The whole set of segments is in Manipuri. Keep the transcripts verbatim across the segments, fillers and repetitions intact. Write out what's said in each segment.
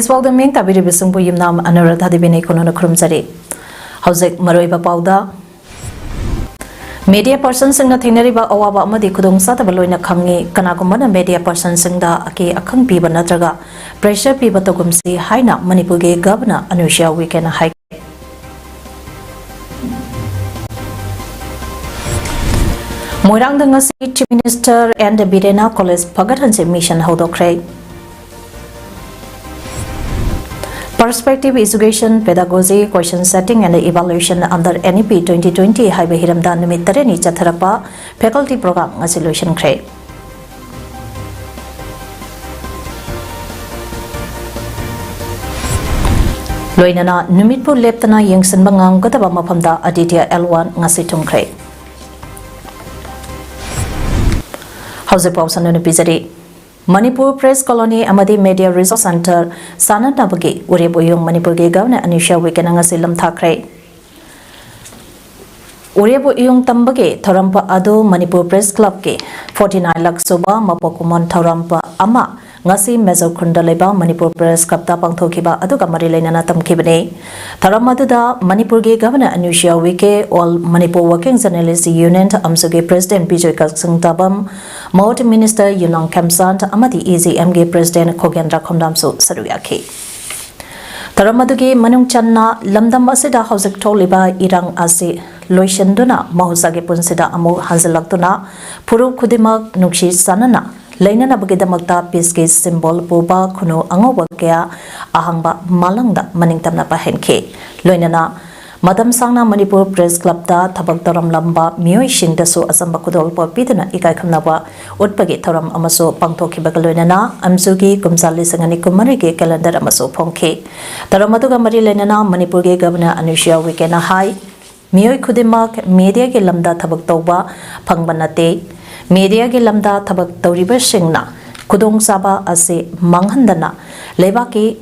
ꯄꯥꯎꯗ ꯃꯤꯡ ꯇꯥꯕꯤꯔꯤꯕꯁꯤꯡꯕꯨ ꯌꯨꯝꯅꯥꯝ ꯑꯅꯨꯔꯥꯙꯥ ꯗꯦꯕꯤꯅ ꯏꯈꯣ ꯅꯣꯟꯅ ꯈꯨꯔꯨꯝꯖꯔꯤ꯫ ꯍꯧꯖꯤꯛ ꯃꯔꯨꯑꯣꯏꯕ ꯄꯥꯎꯗ, ꯃꯤꯗꯤꯌꯥ ꯄꯔꯁꯟꯁꯤꯡꯅ ꯊꯦꯡꯅꯔꯤꯕ ꯑꯋꯥꯕ ꯑꯃꯗꯤ ꯈꯨꯗꯣꯡꯆꯥꯗꯕ ꯂꯣꯏꯅ ꯈꯪꯉꯤ꯫ ꯀꯅꯥꯒꯨꯝꯕꯅ ꯃꯤꯗꯤꯌꯥ ꯄꯔꯁꯟꯁꯤꯡꯗ ꯑꯀꯤ ꯑꯈꯪ ꯄꯤꯕ ꯅꯠꯇ꯭ꯔꯒ pressure ꯄꯤꯕ ꯇꯧꯒꯨꯝꯁꯤ ꯍꯥꯏꯅ ꯃꯅꯤꯄꯨꯔꯒꯤ ꯒꯚꯔꯅꯔ ꯑꯅꯨꯁ꯭ꯌꯥ ꯎꯏꯀꯦꯅ ꯍꯥꯏꯈꯤ꯫ ꯃꯣꯏꯔꯥꯡꯗ ꯉꯁꯤ Chief Minister and Birena College ꯐꯒꯠꯍꯟꯁꯦ mission ꯍꯧꯗꯣꯛꯈ꯭ꯔꯦ꯫ Perspective Education, Pedagogy, Question Setting and Evaluation under N E P twenty twenty ꯍꯥꯏꯕ ꯍꯤꯔꯝꯗ ꯅꯨꯃꯤꯠ ꯇꯔꯦꯠꯅꯤ ꯆꯠꯊꯔꯛꯄ faculty program ꯉꯁꯤ ꯂꯣꯏꯁꯤꯟꯈ꯭ꯔꯦ꯫ ꯂꯣꯏꯅꯅ ꯅꯨꯃꯤꯠꯄꯨ ꯂꯦꯞꯇꯅ ꯌꯦꯡꯁꯤꯟꯕ ꯉꯝꯒꯗꯕ ꯃꯐꯝꯗ Aditya L one ꯉꯁꯤ ꯊꯨꯡꯈ꯭ꯔꯦ꯫ ꯍꯧꯖꯤꯛ ꯄꯥꯎ ꯁꯟꯗꯣꯛꯅ ꯄꯤꯖꯔꯤ꯫ ꯃꯅꯤꯄꯨꯔ Press Colony ꯑꯃꯗꯤ Media Resource Centre ꯁꯥꯟꯅꯅꯕꯒꯤ ꯎꯔꯦꯞ ꯎꯌꯨꯡ ꯃꯅꯤꯄꯨꯔꯒꯤ ꯒꯚꯔꯅꯔ ꯑꯅꯨꯁ꯭ꯌꯥ ꯎꯏꯀꯦꯅ ꯉꯁꯤ ꯂꯝꯊꯥꯈ꯭ꯔꯦ꯫ ꯎꯔꯦꯞ ꯎꯌꯨꯡ ꯇꯝꯕꯒꯤ ꯊꯧꯔꯝ ꯑꯗꯨ ꯃꯅꯤꯄꯨꯔ Press Clubꯀꯤ forty nine ꯂꯛ ꯁꯨꯕ ꯃꯄꯣꯛ ꯀꯨꯝꯑꯣꯟ ꯊꯧꯔꯝ ꯑꯃ ꯉꯁꯤ ꯃꯦꯖꯔ ꯈꯨꯟꯗ ꯂꯩꯕ ꯃꯅꯤꯄꯨꯔ Press Clubꯇ ꯄꯥꯡꯊꯣꯛꯈꯤꯕ ꯑꯗꯨꯒ ꯃꯔꯤ ꯂꯩꯅꯅ ꯇꯝꯈꯤꯕꯅꯤ꯫ ꯊꯧꯔꯝ ꯑꯗꯨꯗ ꯃꯅꯤꯄꯨꯔꯒꯤ governor Anusuya Uikey, All Manipur Working Journalist Union ꯑꯝꯁꯨꯒꯤ President ꯕꯤꯖꯣꯏ ꯀꯛꯆꯤꯡ ꯇꯥꯕꯝ, ꯃꯍꯨꯠ Minister ꯌꯨꯝꯅꯥꯝ ꯈꯦꯝꯆꯥꯟ ꯑꯃꯗꯤ E G Mꯒꯤ President ꯈꯣꯒꯦꯟꯗ꯭ꯔ ꯈꯣꯝꯗꯥꯝꯁꯨ ꯁꯔꯨꯛ ꯌꯥꯈꯤ꯫ ꯊꯧꯔꯝ ꯑꯗꯨꯒꯤ ꯃꯅꯨꯡ ꯆꯟꯅ ꯂꯝꯗꯝ ꯑꯁꯤꯗ ꯍꯧꯖꯤꯛ ꯊꯣꯛꯂꯤꯕ ꯏꯔꯥꯡ ꯑꯁꯤ ꯂꯣꯏꯁꯤꯟꯗꯨꯅ ꯃꯍꯧꯁꯥꯒꯤ ꯄꯨꯟꯁꯤꯗ ꯑꯃꯨꯛ ꯍꯟꯖꯤꯜꯂꯛꯇꯨꯅ ꯐꯨꯔꯨꯞ ꯈꯨꯗꯤꯡꯃꯛ ꯅꯨꯡꯁꯤ ꯆꯥꯟꯅꯅ ꯂꯩꯅꯅꯕꯒꯤꯗꯃꯛꯇ peaceꯀꯤ symbol ꯄꯨꯕ ꯈꯨꯅꯨ ꯑꯉꯧꯕ ꯀꯌꯥ ꯑꯍꯥꯡꯕ ꯃꯥꯂꯪꯗ ꯃꯅꯤꯡ ꯇꯝꯅ ꯄꯥꯏꯍꯟꯈꯤ꯫ ꯂꯣꯏꯅꯅ ꯃꯇꯝ ꯁꯥꯡꯅ ꯃꯅꯤꯄꯨꯔ Press Clubꯇ ꯊꯕꯛ ꯇꯧꯔꯝꯂꯝꯕ ꯃꯤꯑꯣꯏꯁꯤꯡꯗꯁꯨ ꯑꯆꯝꯕ ꯈꯨꯗꯣꯜꯄꯣꯠ ꯄꯤꯗꯨꯅ ꯏꯀꯥꯏ ꯈꯨꯝꯅꯕ ꯎꯠꯄꯒꯤ ꯊꯧꯔꯝ ꯑꯃꯁꯨ ꯄꯥꯡꯊꯣꯛꯈꯤꯕꯒ ꯂꯣꯏꯅꯅ ꯑꯝꯁꯨꯒꯤ ꯀꯨꯝꯖꯥ ꯂꯤꯁꯤꯡ ꯑꯅꯤ ꯀꯨꯟꯃꯔꯤꯒꯤ calendar ꯑꯃꯁꯨ ꯐꯣꯡꯈꯤ꯫ ꯊꯧꯔꯝ ꯑꯗꯨꯒ ꯃꯔꯤ ꯂꯩꯅꯅ ꯃꯅꯤꯄꯨꯔꯒꯤ ꯒꯚꯔꯅꯔ ꯑꯅꯨꯁ꯭ꯌꯥ ꯎꯏꯀꯦꯅ ꯍꯥꯏ, ꯃꯤꯑꯣꯏ ꯈꯨꯗꯤꯡꯃꯛ mediaꯒꯤ ꯂꯝꯗ ꯊꯕꯛ ꯇꯧꯕ ꯐꯪꯕ ꯅꯠꯇꯦ꯫ Mediaꯒꯤ ꯂꯝꯗ ꯊꯕꯛ ꯇꯧꯔꯤꯕꯁꯤꯡꯅ ꯈꯨꯗꯣꯡꯆꯥꯕ ꯑꯁꯤ ꯃꯥꯡꯍꯟꯗꯅ ꯂꯩꯕꯥꯛꯀꯤ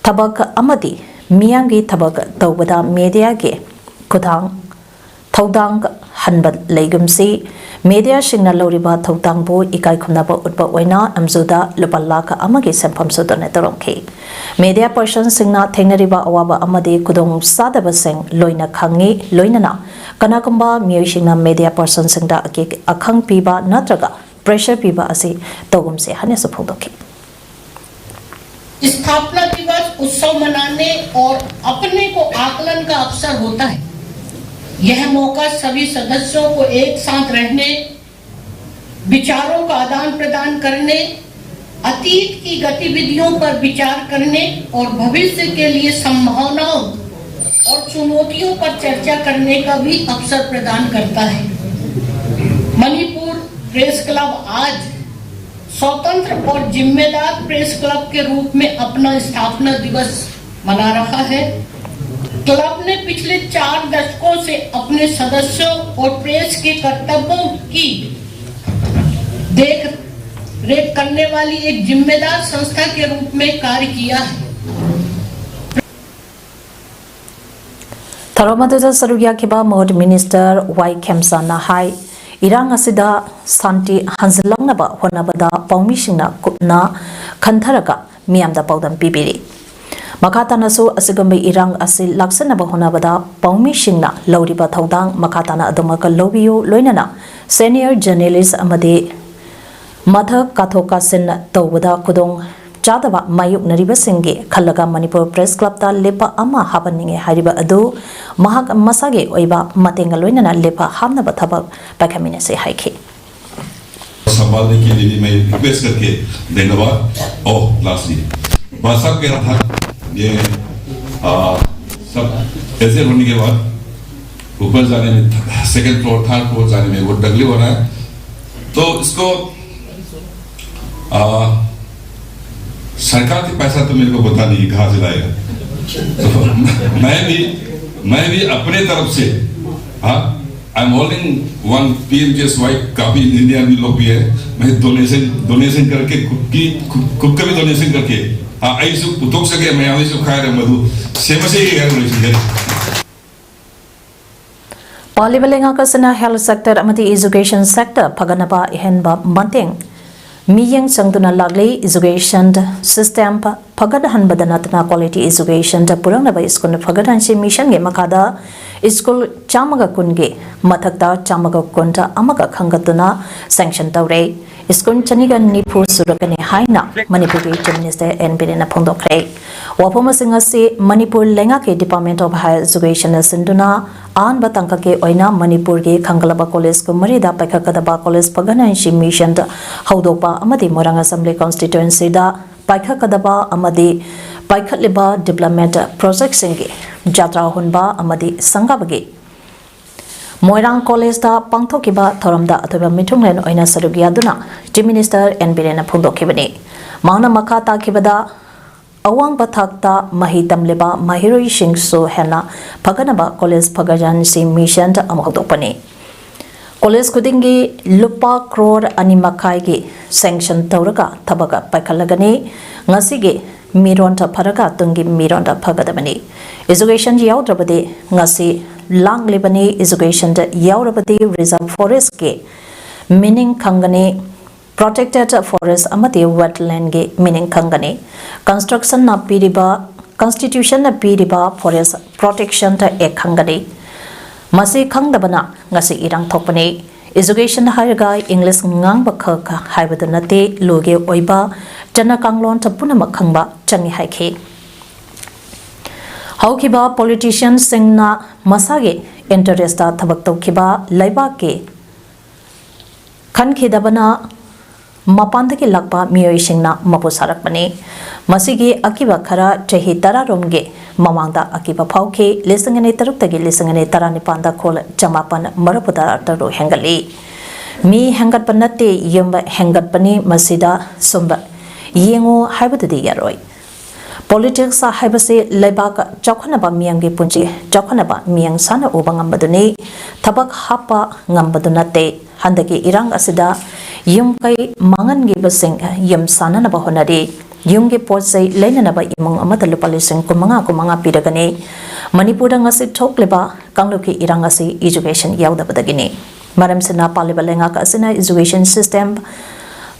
ꯊꯕꯛ ꯑꯃꯗꯤ ꯃꯤꯌꯥꯝꯒꯤ ꯊꯕꯛ ꯇꯧꯕꯗ mediaꯒꯤ ꯈꯨꯊꯥꯡ, ꯊꯧꯗꯥꯡ ꯈꯟꯕ ꯂꯩꯒꯨꯝꯁꯤ꯫ ꯃꯦꯗꯤꯌꯥꯁꯤꯡꯅ ꯂꯧꯔꯤꯕ ꯊꯧꯗꯥꯡꯕꯨ ꯏꯀꯥꯏ ꯈꯨꯝꯅꯕ ꯎꯠꯄ ꯑꯣꯏꯅ ꯑꯝꯖꯨꯗ ꯂꯨꯄꯥ ꯂꯥꯈ ꯑꯃꯒꯤ ꯁꯦꯟꯐꯝꯁꯨ ꯗꯣꯅꯦꯠ ꯇꯧꯔꯝꯈꯤ꯫ ꯃꯦꯗꯤꯌꯥ ꯄꯔꯁꯟꯁꯤꯡꯅ ꯊꯦꯡꯅꯔꯤꯕ ꯑꯋꯥꯕ ꯑꯃꯗꯤ ꯈꯨꯗꯣꯡ ꯆꯥꯗꯕꯁꯤꯡ ꯂꯣꯏꯅ ꯈꯪꯏ, ꯂꯣꯏꯅꯅ ꯀꯅꯥꯒꯨꯝꯕ ꯃꯤꯑꯣꯏꯁꯤꯡꯅ ꯃꯦꯗꯤꯌꯥ ꯄꯔꯁꯟꯁꯤꯡꯗ ꯑꯀꯦ-, ꯑꯈꯪ ꯄꯤꯕ ꯅꯠꯇ꯭ꯔꯒ ꯄ꯭ꯔꯦꯁꯔ ꯄꯤꯕ ꯑꯁꯤ ꯇꯧꯒꯨꯝꯁꯦ ꯍꯥꯏꯅꯁꯨ ꯐꯣꯡꯗꯣꯛꯈꯤ꯫ स्थापना दिवस उत्सव मनाने और अपने को आकलन का अवसर होता है। यह मौका सभी सदस्यों को एक साथ रहने, विचारों का आदान प्रदान करने, अतीत की गतिविधियों पर विचार करने और भविष्य के लिए संभावनाओं और चुनौतियों पर चर्चा करने का भी अवसर प्रदान करता है। मणिपुर प्रेस क्लब आज स्वतंत्र और जिम्मेदार प्रेस क्लब के रूप में अपना स्थापना दिवस मना रहा है। क्लब ने पिछले चार दशकों से अपने सदस्यों और प्रेस के कर्तव्यों की देख रेख करने वाली एक जिम्मेदार संस्था के रूप में कार्य किया है। ꯊꯧꯔꯝ ꯑꯗꯨꯗ ꯁꯔꯨꯛ ꯌꯥꯈꯤꯕ ꯃꯍꯨꯠ ꯃꯤꯅꯤꯁꯇꯔ ꯋꯥꯏ ꯈꯦꯝꯆꯥꯟꯅ ꯍꯥꯏ, ꯏꯔꯥꯡ ꯑꯁꯤꯗ ꯁꯥꯟꯇꯤ ꯍꯟꯖꯤꯜꯂꯛꯅꯕ ꯍꯣꯠꯅꯕꯗ ꯄꯥꯎꯃꯤꯁꯤꯡꯅ ꯀꯨꯞꯅ ꯈꯟꯊꯔꯒ ꯃꯤꯌꯥꯝꯗ ꯄꯥꯎꯗꯝ ꯄꯤꯕꯤꯔꯤ꯫ ꯃꯈꯥ ꯇꯥꯅꯁꯨ ꯑꯁꯤꯒꯨꯝꯕ ꯏꯔꯥꯡ ꯑꯁꯤ ꯂꯥꯛꯁꯤꯟꯅꯕ ꯍꯣꯠꯅꯕꯗ ꯄꯥꯎꯃꯤꯁꯤꯡꯅ ꯂꯧꯔꯤꯕ ꯊꯧꯗꯥꯡ ꯃꯈꯥ ꯇꯥꯅ ꯑꯗꯨꯃꯛ ꯂꯧꯕꯤꯌꯨ, ꯂꯣꯏꯅꯅ ꯁꯦꯅꯤꯌꯔ ꯖꯔꯅꯦꯂꯤꯁ ꯑꯃꯗꯤ ꯃꯊꯛ ꯀꯥꯊꯣꯛ ꯀꯥꯁꯤꯟ ꯇꯧꯕꯗ ꯈꯨꯗꯣꯡ ꯆꯥꯗꯕ ꯃꯥꯌꯣꯛꯅꯔꯤꯕꯁꯤꯡꯒꯤ ꯈꯜꯂꯒ ꯃꯅꯤꯄꯨꯔ ꯄ꯭ꯔꯦꯁ ꯀ꯭ꯂꯕꯇ ꯂꯦꯞꯄ ꯑꯃ ꯍꯥꯞꯍꯟꯅꯤꯡꯉꯤ ꯍꯥꯏꯔꯤꯕ ꯑꯗꯨ ꯃꯍꯥꯛ ꯃꯁꯥꯒꯤ ꯑꯣꯏꯕ ꯃꯇꯦꯡꯒ ꯂꯣꯏꯅꯅ ꯂꯦꯞꯄ ꯍꯥꯞꯅꯕ ꯊꯕꯛ ꯄꯥꯏꯈꯠꯃꯤꯟꯅꯁꯤ ꯍꯥꯏꯈꯤ꯫ संभालने के लिए भी मैं रिक्वेस्ट करके धन्यवाद। ओह, लास्ट ये बात साहब कह रहा था, ये आ, सब ऐसे होने के बाद ऊपर जाने में, सेकंड फ्लोर, थर्ड फ्लोर जाने में वो तकलीफ हो रहा है। तो इसको आ, सरकार के पैसा तो मेरे को पता नहीं है कहाँ से लाएगा। तो मैं भी मैं भी अपने तरफ से, हाँ, I am holding one PMGSY, काफी इंडिया में लोग भी है। मैं डोनेशन डोनेशन करके खुद की खुद, खुद का भी डोनेशन करके, हाँ, ऐसे उतोक सके मैं ऐसे खाया मधु सेम से ही है डोनेशन। ꯄꯥꯜꯂꯤꯕ ꯂꯩꯉꯥꯛ ꯑꯁꯤꯅ health sector ꯑꯃꯗꯤ education sector ꯐꯒꯠꯅꯕ ꯑꯍꯦꯟꯕ ꯃꯇꯦꯡ ꯃꯤꯠꯌꯦꯡ ꯆꯪꯗꯨꯅ ꯂꯥꯛꯂꯤ꯫ Education system ꯐꯒꯠꯍꯟꯕꯗ ꯅꯠꯇꯅ quality education ꯗ ꯄꯨꯔꯛꯅꯕ school ꯐꯒꯠꯍꯟꯁꯤ mission ꯒꯤ ꯃꯈꯥꯗ school ꯆꯥꯝꯃꯒ ꯀꯨꯟꯒꯤ ꯃꯊꯛꯇ ꯆꯥꯝꯃꯒ ꯀꯨꯟ ꯑꯃꯒ ꯈꯟꯒꯠꯇꯨꯅ sanction ꯇꯧꯔꯦ꯫ School ꯆꯅꯤꯒ ꯅꯤꯐꯨ ꯁꯨꯔꯛꯀꯅꯤ ꯍꯥꯏꯅ ꯃꯅꯤꯄꯨꯔꯒꯤ Chief Minister ꯑꯦꯟ ꯕꯤꯔꯦꯟꯅ ꯐꯣꯡꯗꯣꯛꯈ꯭ꯔꯦ꯫ ꯋꯥꯐꯝ ꯑꯁꯤꯡ ꯑꯁꯤ ꯃꯅꯤꯄꯨꯔ ꯂꯩꯉꯥꯛꯀꯤ Department of Higher Education ꯅ ꯁꯤꯟꯗꯨꯅ ꯑꯍꯥꯟꯕ ꯇꯥꯡꯀꯛꯀꯤ ꯑꯣꯏꯅ ꯃꯅꯤꯄꯨꯔꯒꯤ ꯈꯟꯒꯠꯂꯕ college ꯀꯨꯟꯃꯔꯤꯗ ꯄꯥꯏꯈꯠꯀꯗꯕ college ꯐꯒꯠꯍꯟꯁꯤ mission ꯍꯧꯗꯣꯛꯄ ꯑꯃꯗꯤ ꯃꯣꯏꯔꯥꯡ Assembly Constituency ꯗ ꯄꯥꯏꯈꯠꯀꯗꯕ ꯑꯃꯗꯤ ꯄꯥꯏꯈꯠꯂꯤꯕ development project ꯁꯤꯡꯒꯤ ꯖꯥꯇ꯭ꯔꯥ ꯍꯨꯟꯕ ꯑꯃꯗꯤ ꯁꯪꯒꯥꯕꯒꯤ ꯃꯣꯏꯔꯥꯡ College ꯇ ꯄꯥꯡꯊꯣꯛꯈꯤꯕ ꯊꯧꯔꯝꯗ ꯑꯊꯣꯏꯕ ꯃꯤꯊꯨꯡꯂꯦꯟ ꯑꯣꯏꯅ ꯁꯔꯨꯛ ꯌꯥꯗꯨꯅ Chief Minister ꯑꯦꯟ ꯕꯤꯔꯦꯟꯅ ꯐꯣꯡꯗꯣꯛꯈꯤꯕꯅꯤ꯫ ꯃꯍꯥꯛꯅ ꯃꯈꯥ ꯇꯥꯈꯤꯕꯗ, ꯑꯋꯥꯡꯕ ꯊꯥꯛꯇ ꯃꯍꯩ ꯇꯝꯂꯤꯕ ꯃꯍꯩꯔꯣꯏꯁꯤꯡꯁꯨ ꯍꯦꯟꯅ ꯐꯒꯠꯅꯕ college ꯐꯒꯠꯍꯟꯁꯤ mission ꯑꯃ ꯍꯧꯗꯣꯛꯄꯅꯤ꯫ College ꯈꯨꯗꯤꯡꯒꯤ ꯂꯨꯄꯥ ꯀ꯭ꯔꯣꯔ ꯑꯅꯤ ꯃꯈꯥꯏꯒꯤ sanction ꯇꯧꯔꯒ ꯊꯕꯛ ꯄꯥꯏꯈꯠꯂꯒꯅꯤ꯫ ꯉꯁꯤꯒꯤ ꯃꯤꯔꯣꯟꯗ ꯐꯔꯒ ꯇꯨꯡꯒꯤ ꯃꯤꯔꯣꯟꯗ ꯐꯒꯗꯕꯅꯤ꯫ Education ꯌꯥꯎꯗ꯭ꯔꯕꯗꯤ ꯉꯁꯤ ꯂꯥꯡꯂꯤꯕꯅꯤ꯫ Education ꯗ ꯌꯥꯎꯔꯕꯗꯤ reserve forest ꯀꯤ meaning ꯈꯪꯒꯅꯤ꯫ Protected forest ꯑꯃꯗꯤ wetland ꯒꯤ meaning ꯈꯪꯒꯅꯤ꯫ Construction ꯅ ꯄꯤꯔꯤꯕ, Constitution ꯅ ꯄꯤꯔꯤꯕ forest protection ꯗ act ꯈꯪꯒꯅꯤ꯫ ꯃꯁꯤ ꯈꯪꯗꯕꯅ ꯉꯁꯤ ꯏꯔꯥꯡ ꯊꯣꯛꯄꯅꯤ꯫ Education ꯍꯥꯏꯔꯒ English ꯉꯥꯡꯕ ꯈꯛ ꯍꯥꯏꯕꯗꯨ ꯅꯠꯇꯦ, ꯂꯨꯒꯤ ꯑꯣꯏꯕ ꯆꯠꯅ ꯀꯥꯡꯂꯣꯟ ꯄꯨꯝꯅꯃꯛ ꯈꯪꯕ ꯆꯪꯏ ꯍꯥꯏꯈꯤ꯫ ꯍꯧꯈꯤꯕ politician ꯁꯤꯡꯅ ꯃꯁꯥꯒꯤ interest ꯊꯕꯛ ꯇꯧꯈꯤꯕ ꯂꯩꯕꯥꯛꯀꯤ ꯈꯟꯈꯤꯗꯕꯅ ꯃꯄꯥꯟꯗꯒꯤ ꯂꯥꯛꯄ ꯃꯤꯑꯣꯏꯁꯤꯡꯅ ꯃꯄꯨ ꯁꯥꯔꯛꯄꯅꯤ꯫ ꯃꯁꯤꯒꯤ ꯑꯀꯤꯕ ꯈꯔ ꯆꯍꯤ ꯇꯔꯥꯔꯣꯝꯒꯤ ꯃꯃꯥꯡꯗ ꯑꯀꯤꯕ ꯐꯥꯎꯈꯤ꯫ ꯂꯤꯁꯤꯡ ꯑꯅꯤ ꯇꯔꯨꯛꯇꯒꯤ ꯂꯤꯁꯤꯡ ꯑꯅꯤ ꯇꯔꯥꯅꯤꯄꯥꯟꯗ ꯈꯨꯜ ꯆꯃꯥꯄꯟ ꯃꯔꯤꯐꯨ ꯇꯔꯨꯛ ꯍꯦꯟꯒꯠꯂꯤ꯫ ꯃꯤ ꯍꯦꯟꯒꯠꯄ ꯅꯠꯇꯦ, ꯌꯨꯝ ꯍꯦꯟꯒꯠꯄꯅꯤ꯫ ꯃꯁꯤꯗ ꯁꯨꯝ ꯌꯦꯡꯉꯨ ꯍꯥꯏꯕꯗꯨꯗꯤ ꯌꯥꯔꯣꯏ꯫ Politics ꯍꯥꯏꯕꯁꯤ ꯂꯩꯕꯥꯛ ꯆꯥꯎꯈꯠꯅꯕ ꯃꯤꯌꯥꯝꯒꯤ ꯄꯨꯟꯁꯤ ꯆꯥꯎꯈꯠꯅꯕ ꯃꯤꯌꯥꯝ ꯁꯥꯅ ꯎꯕ ꯉꯝꯕꯗꯨꯅꯤ꯫ ꯊꯕꯛ ꯍꯥꯞꯄ ꯉꯝꯕꯗꯨ ꯅꯠꯇꯦ꯫ ꯍꯟꯗꯛꯀꯤ ꯏꯔꯥꯡ ꯑꯁꯤꯗ ꯌꯨꯝ ꯀꯩ ꯃꯥꯡꯍꯟꯈꯤꯕꯁꯤꯡ ꯌꯨꯝ ꯁꯥꯅꯅꯕ ꯍꯣꯠꯅꯔꯤ꯫ ꯌꯨꯝꯒꯤ ꯄꯣꯠ ꯆꯩ ꯂꯩꯅꯅꯕ ꯏꯃꯨꯡ ꯑꯃꯗ ꯂꯨꯄꯥ ꯂꯤꯁꯤꯡ ꯀꯨꯟꯃꯉꯥ, ꯀꯨꯟꯃꯉꯥ ꯄꯤꯔꯒꯅꯤ꯫ ꯃꯅꯤꯄꯨꯔꯗ ꯉꯁꯤ ꯊꯣꯛꯂꯤꯕ ꯀꯥꯡꯂꯨꯞꯀꯤ ꯏꯔꯥꯡ ꯑꯁꯤ education ꯌꯥꯎꯗꯕꯗꯒꯤꯅꯤ꯫ ꯃꯔꯝꯁꯤꯅ ꯄꯥꯜꯂꯤꯕ ꯂꯩꯉꯥꯛ ꯑꯁꯤꯅ education system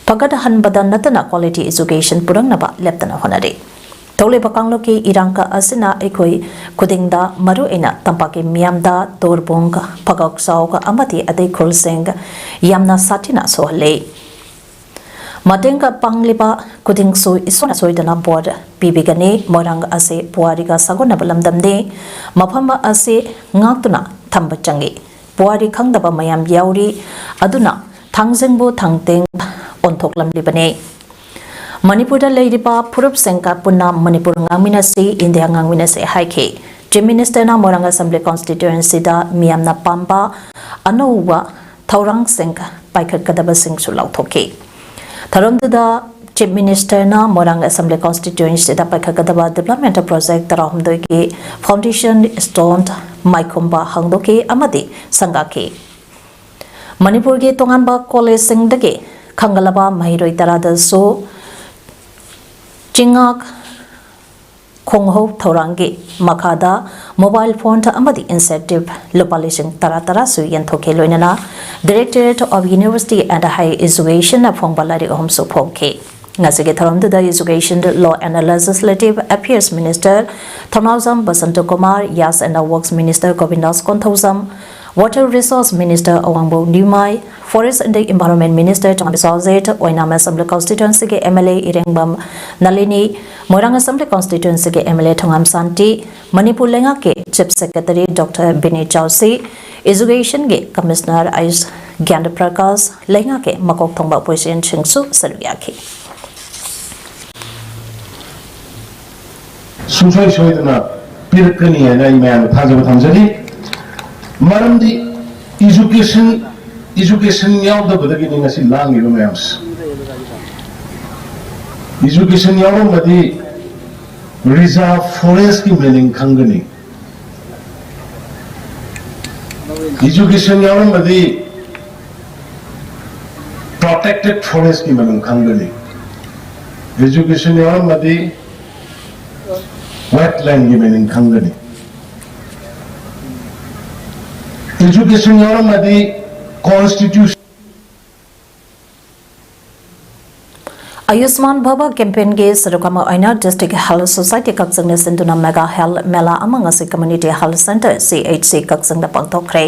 ꯐꯒꯠꯍꯟꯕꯗ ꯅꯠꯇꯅ quality education ꯄꯨꯔꯛꯅꯕ ꯂꯦꯞꯇꯅ ꯍꯣꯠꯅꯔꯤ꯫ ꯊꯣꯛꯂꯤꯕ ꯀꯥꯡꯂꯨꯞꯀꯤ ꯏꯔꯥꯡ ꯑꯁꯤꯅ ꯑꯩꯈꯣꯏ ꯈꯨꯗꯤꯡꯗ, ꯃꯔꯨꯑꯣꯏꯅ ꯇꯝꯄꯥꯛꯀꯤ ꯃꯤꯌꯥꯝꯗ, ꯇꯣꯔꯕꯨꯡ, ꯐꯒꯛꯆꯥꯎ ꯑꯃꯗꯤ ꯑꯇꯩ ꯈꯨꯜꯁꯤꯡ ꯌꯥꯝꯅ ꯁꯥꯊꯤꯅ ꯁꯣꯛꯍꯜꯂꯦ꯫ ꯃꯇꯦꯡ ꯄꯥꯡꯂꯤꯕ ꯈꯨꯗꯤꯡꯁꯨ ꯏꯁꯣꯔꯅ ꯁꯣꯏꯗꯅ ꯕꯣꯔ ꯄꯤꯕꯤꯒꯅꯤ꯫ ꯃꯣꯏꯔꯥꯡ ꯑꯁꯤ ꯄꯨꯋꯥꯔꯤꯒ ꯁꯥꯒꯣꯟꯅꯕ ꯂꯝꯗꯝꯅꯤ꯫ ꯃꯐꯝ ꯑꯁꯤ ꯉꯥꯛꯇꯨꯅ ꯊꯝꯕ ꯆꯪꯏ꯫ ꯄꯨꯋꯥꯔꯤ ꯈꯪꯗꯕ ꯃꯌꯥꯝ ꯌꯥꯎꯔꯤ꯫ ꯑꯗꯨꯅ ꯊꯥꯡꯖꯤꯡꯕꯨ ꯊꯥꯡꯇꯦꯡ ꯑꯣꯟꯊꯣꯛꯂꯝꯂꯤꯕꯅꯤ꯫ ꯃꯅꯤꯄꯨꯔꯗ ꯂꯩꯔꯤꯕ ꯐꯨꯔꯨꯞꯁꯤꯡꯒ ꯄꯨꯟꯅ ꯃꯅꯤꯄꯨꯔ ꯉꯥꯡꯃꯤꯟꯅꯁꯤ, ꯏꯟꯗꯤꯌꯥ ꯉꯥꯡꯃꯤꯟꯅꯁꯤ ꯍꯥꯏꯈꯤ꯫ Chief Ministerꯅ ꯃꯣꯏꯔꯥꯡ Assembly Constituencyꯗ ꯃꯤꯌꯥꯝꯅ ꯄꯥꯝꯕ ꯑꯅꯧꯕ ꯊꯧꯔꯥꯡꯁꯤꯡ ꯄꯥꯏꯈꯠꯀꯗꯕꯁꯤꯡꯁꯨ ꯂꯥꯎꯊꯣꯛꯈꯤ꯫ ꯊꯧꯔꯝꯗꯨꯗ Chief Ministerꯅ ꯃꯣꯏꯔꯥꯡ Assembly Constituencyꯗ ꯄꯥꯏꯈꯠꯀꯗꯕ development project ꯇꯔꯥꯍꯨꯝꯗꯣꯏꯒꯤ foundation stone ꯃꯥꯏꯈꯨꯝꯕ ꯍꯥꯡꯗꯣꯛꯈꯤ ꯑꯃꯗꯤ ꯁꯪꯒꯥꯈꯤ꯫ ꯃꯅꯤꯄꯨꯔꯒꯤ ꯇꯣꯉꯥꯟꯕ collegeꯁꯤꯡꯗꯒꯤ ꯈꯟꯒꯠꯂꯕ ꯃꯍꯩꯔꯣꯏ ꯇꯔꯥꯗꯁꯨ ꯆꯤꯡꯉꯥꯛ ꯈꯣꯡꯍꯧ ꯊꯧꯔꯥꯡꯒꯤ ꯃꯈꯥꯗ mobile phone ꯑꯃꯗꯤ incentive ꯂꯨꯄꯥ ꯂꯤꯁꯤꯡ ꯇꯔꯥ ꯇꯔꯥꯁꯨ ꯌꯦꯟꯊꯣꯛꯈꯤ꯫ ꯂꯣꯏꯅꯅ Directorate of University and Higher Educationꯅ ꯐꯣꯡꯕ ꯂꯥꯏꯔꯤꯛ ꯑꯍꯨꯝꯁꯨ ꯐꯣꯡꯈꯤ꯫ ꯉꯁꯤꯒꯤ ꯊꯧꯔꯝꯗꯨꯗ Education, Law and Legislative Affairs Minister Thounaojam Basanta Kumar, Youth and Works Minister ꯒꯣꯕꯤꯟꯗꯥꯁ Konthoujam, Water Resource Minister ꯑꯋꯥꯡꯕꯧ ꯅ꯭ꯌꯨꯃꯥꯏ, Forest and Environment Minister Thongam Biswajit, Oinam Assembly Constituencyꯒꯤ MLA ꯏꯔꯦꯡꯕꯝ Nalini, Moirang Assembly Constituencyꯒꯤ MLA ꯊꯣꯉꯥꯝ ꯁꯥꯟꯇꯤ, ꯃꯅꯤꯄꯨꯔ ꯂꯩꯉꯥꯛꯀꯤ Chief Secretary Doctor ꯕꯤꯅꯦ ꯆꯥꯎꯁꯤ, Educationꯒꯤ Commissioner ꯑꯌꯨꯁ ꯒ꯭ꯌꯥꯟ ꯄ꯭ꯔꯀꯥꯁ, ꯂꯩꯉꯥꯛꯀꯤ ꯃꯀꯣꯛ ꯊꯣꯡꯕ ꯑꯣꯐꯤꯁꯤꯌꯦꯜꯁꯤꯡꯁꯨ ꯁꯔꯨꯛ ꯌꯥꯈꯤ꯫ ꯁꯨꯡꯁꯣꯏ ꯁꯣꯏꯗꯅ ꯄꯤꯔꯛꯀꯅꯤ ꯍꯥꯏꯅ ꯑꯩ ꯃꯌꯥꯝꯗ ꯊꯥꯖꯕ ꯊꯝꯖꯔꯤ꯫ ꯃꯔꯝꯗꯤ education, education ꯌꯥꯎꯗꯕꯗꯒꯤꯅꯤ ꯉꯁꯤ ꯂꯥꯡꯉꯤꯕ ꯃꯌꯥꯝꯁꯦ꯫ Education ꯌꯥꯎꯔꯝꯃꯗꯤ reserve forestꯀꯤ meaning ꯈꯪꯒꯅꯤ꯫ Education ꯌꯥꯎꯔꯝꯃꯗꯤ protected forestꯀꯤ meaning ꯈꯪꯒꯅꯤ꯫ Education ꯌꯥꯎꯔꯝꯃꯗꯤ wetlandꯒꯤ meaning ꯈꯪꯒꯅꯤ꯫ Education ꯌꯥꯎꯔꯝꯃꯗꯤ constitution ꯑꯌꯨꯁꯃꯥꯟ ꯚꯥꯕ campaignꯒꯤ ꯁꯔꯨꯛ ꯑꯃ ꯑꯣꯏꯅ District Health Society ꯀꯛꯆꯤꯡꯅ ꯁꯤꯟꯗꯨꯅ Mega Health Mela ꯑꯃ ꯉꯁꯤ Community Health Centre, C H C, ꯀꯛꯆꯤꯡꯗ ꯄꯥꯡꯊꯣꯛꯈ꯭ꯔꯦ꯫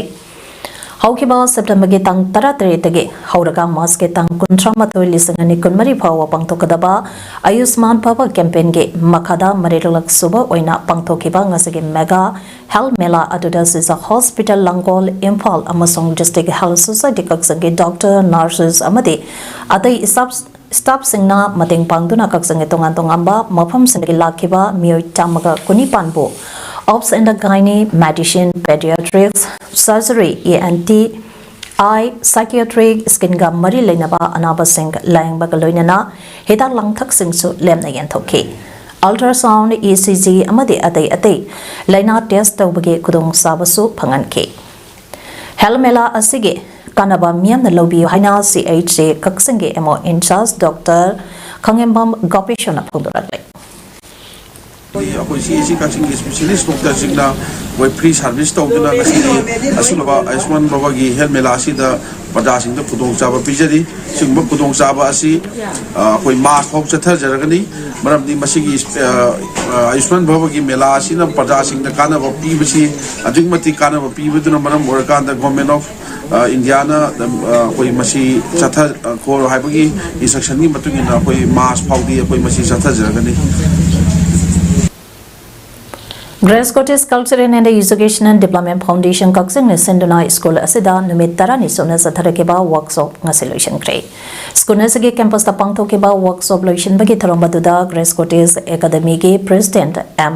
ꯍꯧꯈꯤꯕ Septemberꯒꯤ ꯇꯥꯡ ꯇꯔꯥꯇꯔꯦꯠꯇꯒꯤ ꯍꯧꯔꯒ Marchꯀꯤ ꯇꯥꯡ ꯀꯨꯟꯊ꯭ꯔꯥ ꯃꯥꯊꯣꯏ, ꯂꯤꯁꯤꯡ ꯑꯅꯤ ꯀꯨꯟꯃꯔꯤ ꯐꯥꯎꯕ ꯄꯥꯡꯊꯣꯛꯀꯗꯕ ꯑꯌꯨꯁꯃꯥꯟ ꯚꯥꯕ campaignꯒꯤ ꯃꯈꯥꯗ ꯃꯔꯤꯔꯛ ꯁꯨꯕ ꯑꯣꯏꯅ ꯄꯥꯡꯊꯣꯛꯈꯤꯕ ꯉꯁꯤꯒꯤ Mega Health Mela ꯑꯗꯨꯗ Sisha Hospital ꯂꯥꯡꯒꯣꯜ, ꯏꯝꯐꯥꯜ ꯑꯃꯁꯨꯡ District Health Society ꯀꯛꯆꯤꯡꯒꯤ doctor, nurses ꯑꯃꯗꯤ ꯑꯇꯩ staff, staffꯁꯤꯡꯅ ꯃꯇꯦꯡ ꯄꯥꯡꯗꯨꯅ ꯀꯛꯆꯤꯡꯒꯤ ꯇꯣꯉꯥꯟ ꯇꯣꯉꯥꯟꯕ ꯃꯐꯝꯁꯤꯡꯗꯒꯤ ꯂꯥꯛꯈꯤꯕ ꯃꯤꯑꯣꯏ ꯆꯥꯝꯃꯒ ꯀꯨꯟꯅꯤꯄꯥꯟꯕꯨ obs and gynae, medicine, pediatrics, surgery, E N T, eye, psychiatric, skinꯒ ꯃꯔꯤ ꯂꯩꯅꯕ ꯑꯅꯥꯕꯁꯤꯡ ꯂꯥꯌꯦꯡꯕꯒ ꯂꯣꯏꯅꯅ ꯍꯤꯗꯥꯛ ꯂꯥꯡꯊꯛꯁꯤꯡꯁꯨ ꯂꯦꯝꯅ ꯌꯦꯟꯊꯣꯛꯈꯤ꯫ Ultrasound, E C G ꯑꯃꯗꯤ ꯑꯇꯩ ꯑꯇꯩ ꯂꯥꯏꯅꯥ test ꯇꯧꯕꯒꯤ ꯈꯨꯗꯣꯡꯆꯥꯕꯁꯨ ꯐꯪꯍꯟꯈꯤ꯫ Health Mela ꯑꯁꯤꯒꯤ ꯀꯥꯟꯅꯕ ꯃꯤꯌꯥꯝꯅ ꯂꯧꯕꯤꯌꯨ ꯍꯥꯏꯅ C H C ꯀꯛꯆꯤꯡꯒꯤ M O in charge Doctor ꯈꯪꯉꯦꯝꯕꯝ ꯒꯣꯄꯦꯁꯣꯔꯅ ꯐꯣꯡꯗꯣꯔꯛꯂꯤ꯫ ꯑꯩꯈꯣꯏ C H C ꯀꯛꯆꯤꯡꯒꯤ specialist doctorꯁꯤꯡꯅ ꯑꯩꯈꯣꯏ free service ꯇꯧꯗꯨꯅ ꯉꯁꯤꯒꯤ ꯑꯁꯤꯒꯨꯝꯂꯕ ꯑꯌꯨꯁꯃꯥꯟ ꯚꯥꯕꯒꯤ Health Mela ꯑꯁꯤꯗ ꯄ꯭ꯔꯖꯥꯁꯤꯡꯗ ꯈꯨꯗꯣꯡꯆꯥꯕ ꯄꯤꯖꯔꯤ꯫ ꯁꯤꯒꯨꯝꯕ ꯈꯨꯗꯣꯡꯆꯥꯕ ꯑꯁꯤ, ꯑ, ꯑꯩꯈꯣꯏ March ꯐꯥꯎ ꯆꯠꯊꯖꯔꯒꯅꯤ꯫ ꯃꯔꯝꯗꯤ ꯃꯁꯤꯒꯤ, ꯑ, ꯑ, ꯑꯌꯨꯁꯃꯥꯟ ꯚꯥꯕꯒꯤ ꯃꯦꯂꯥ ꯑꯁꯤꯅ ꯄ꯭ꯔꯖꯥꯁꯤꯡꯗ ꯀꯥꯟꯅꯕ ꯄꯤꯕꯁꯤ ꯑꯗꯨꯛꯀꯤ ꯃꯇꯤꯛ ꯀꯥꯟꯅꯕ ꯄꯤꯕꯗꯨꯅ ꯃꯔꯝ ꯑꯣꯏꯔꯀꯥꯟꯗ Government of, ꯑ, Indiaꯅ, ꯑ, ꯑꯩꯈꯣꯏ ꯃꯁꯤ ꯆꯠꯊ-, ꯑ, ꯈꯣ ꯍꯥꯏꯕꯒꯤ instructionꯒꯤ ꯃꯇꯨꯡ ꯏꯟꯅ ꯑꯩꯈꯣꯏ March ꯐꯥꯎꯗꯤ ꯑꯩꯈꯣꯏ ꯃꯁꯤ ꯆꯠꯊꯖꯔꯒꯅꯤ꯫ Grace Cottage Cultural and Educational Development Foundation ꯀꯛꯆꯤꯡꯅ ꯁꯤꯟꯗꯨꯅ ꯁ꯭ꯀꯨꯜ ꯑꯁꯤꯗ ꯅꯨꯃꯤꯠ ꯇꯔꯥꯅꯤ ꯁꯨꯞꯅ ꯆꯠꯊꯔꯛꯈꯤꯕ workshop ꯉꯁꯤ ꯂꯣꯏꯁꯤꯟꯈ꯭ꯔꯦ꯫ ꯁ꯭ꯀꯨꯜ ꯑꯁꯤꯒꯤ campusꯇ ꯄꯥꯡꯊꯣꯛꯈꯤꯕ workshop ꯂꯣꯏꯁꯤꯟꯕꯒꯤ ꯊꯧꯔꯝ ꯑꯗꯨꯗ Grace Cottage Academyꯒꯤ President M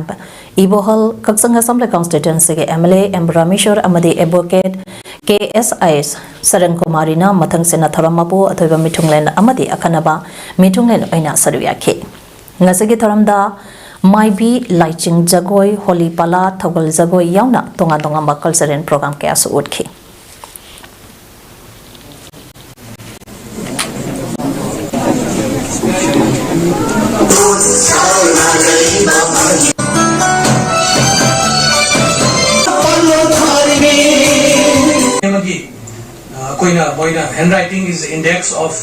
ꯏꯕꯣꯍꯜ, Kakching Assembly Constituencyꯒꯤ M L A M Rameshwor ꯑꯃꯗꯤ Advocate K S I ꯁꯔꯟ ꯀꯨꯃꯥꯔꯤꯅ ꯃꯊꯪꯁꯤꯠꯅ ꯊꯧꯔꯝ ꯑꯗꯨꯕꯨ ꯑꯊꯣꯏꯕ ꯃꯤꯊꯨꯡꯂꯦꯟ ꯑꯃꯗꯤ ꯑꯈꯟꯅꯕ ꯃꯤꯊꯨꯡꯂꯦꯟ ꯑꯣꯏꯅ ꯁꯔꯨꯛ ꯌꯥꯈꯤ꯫ ꯉꯁꯤꯒꯤ ꯊꯧꯔꯝꯗ ꯃꯥꯏꯕꯤ, ꯂꯥꯏꯆꯤꯡ ꯖꯒꯣꯏ, ꯍꯣꯂꯤ ꯄꯥꯂꯥ, ꯊꯧꯒꯜ ꯖꯒꯣꯏ ꯌꯥꯎꯅ ꯇꯣꯉꯥꯟ ꯇꯣꯉꯥꯟꯕ cultural program ꯀꯌꯥꯁꯨ ꯎꯠꯈꯤ꯫ ꯑꯩꯈꯣꯏꯅ ꯃꯣꯏꯅ handwriting is the index of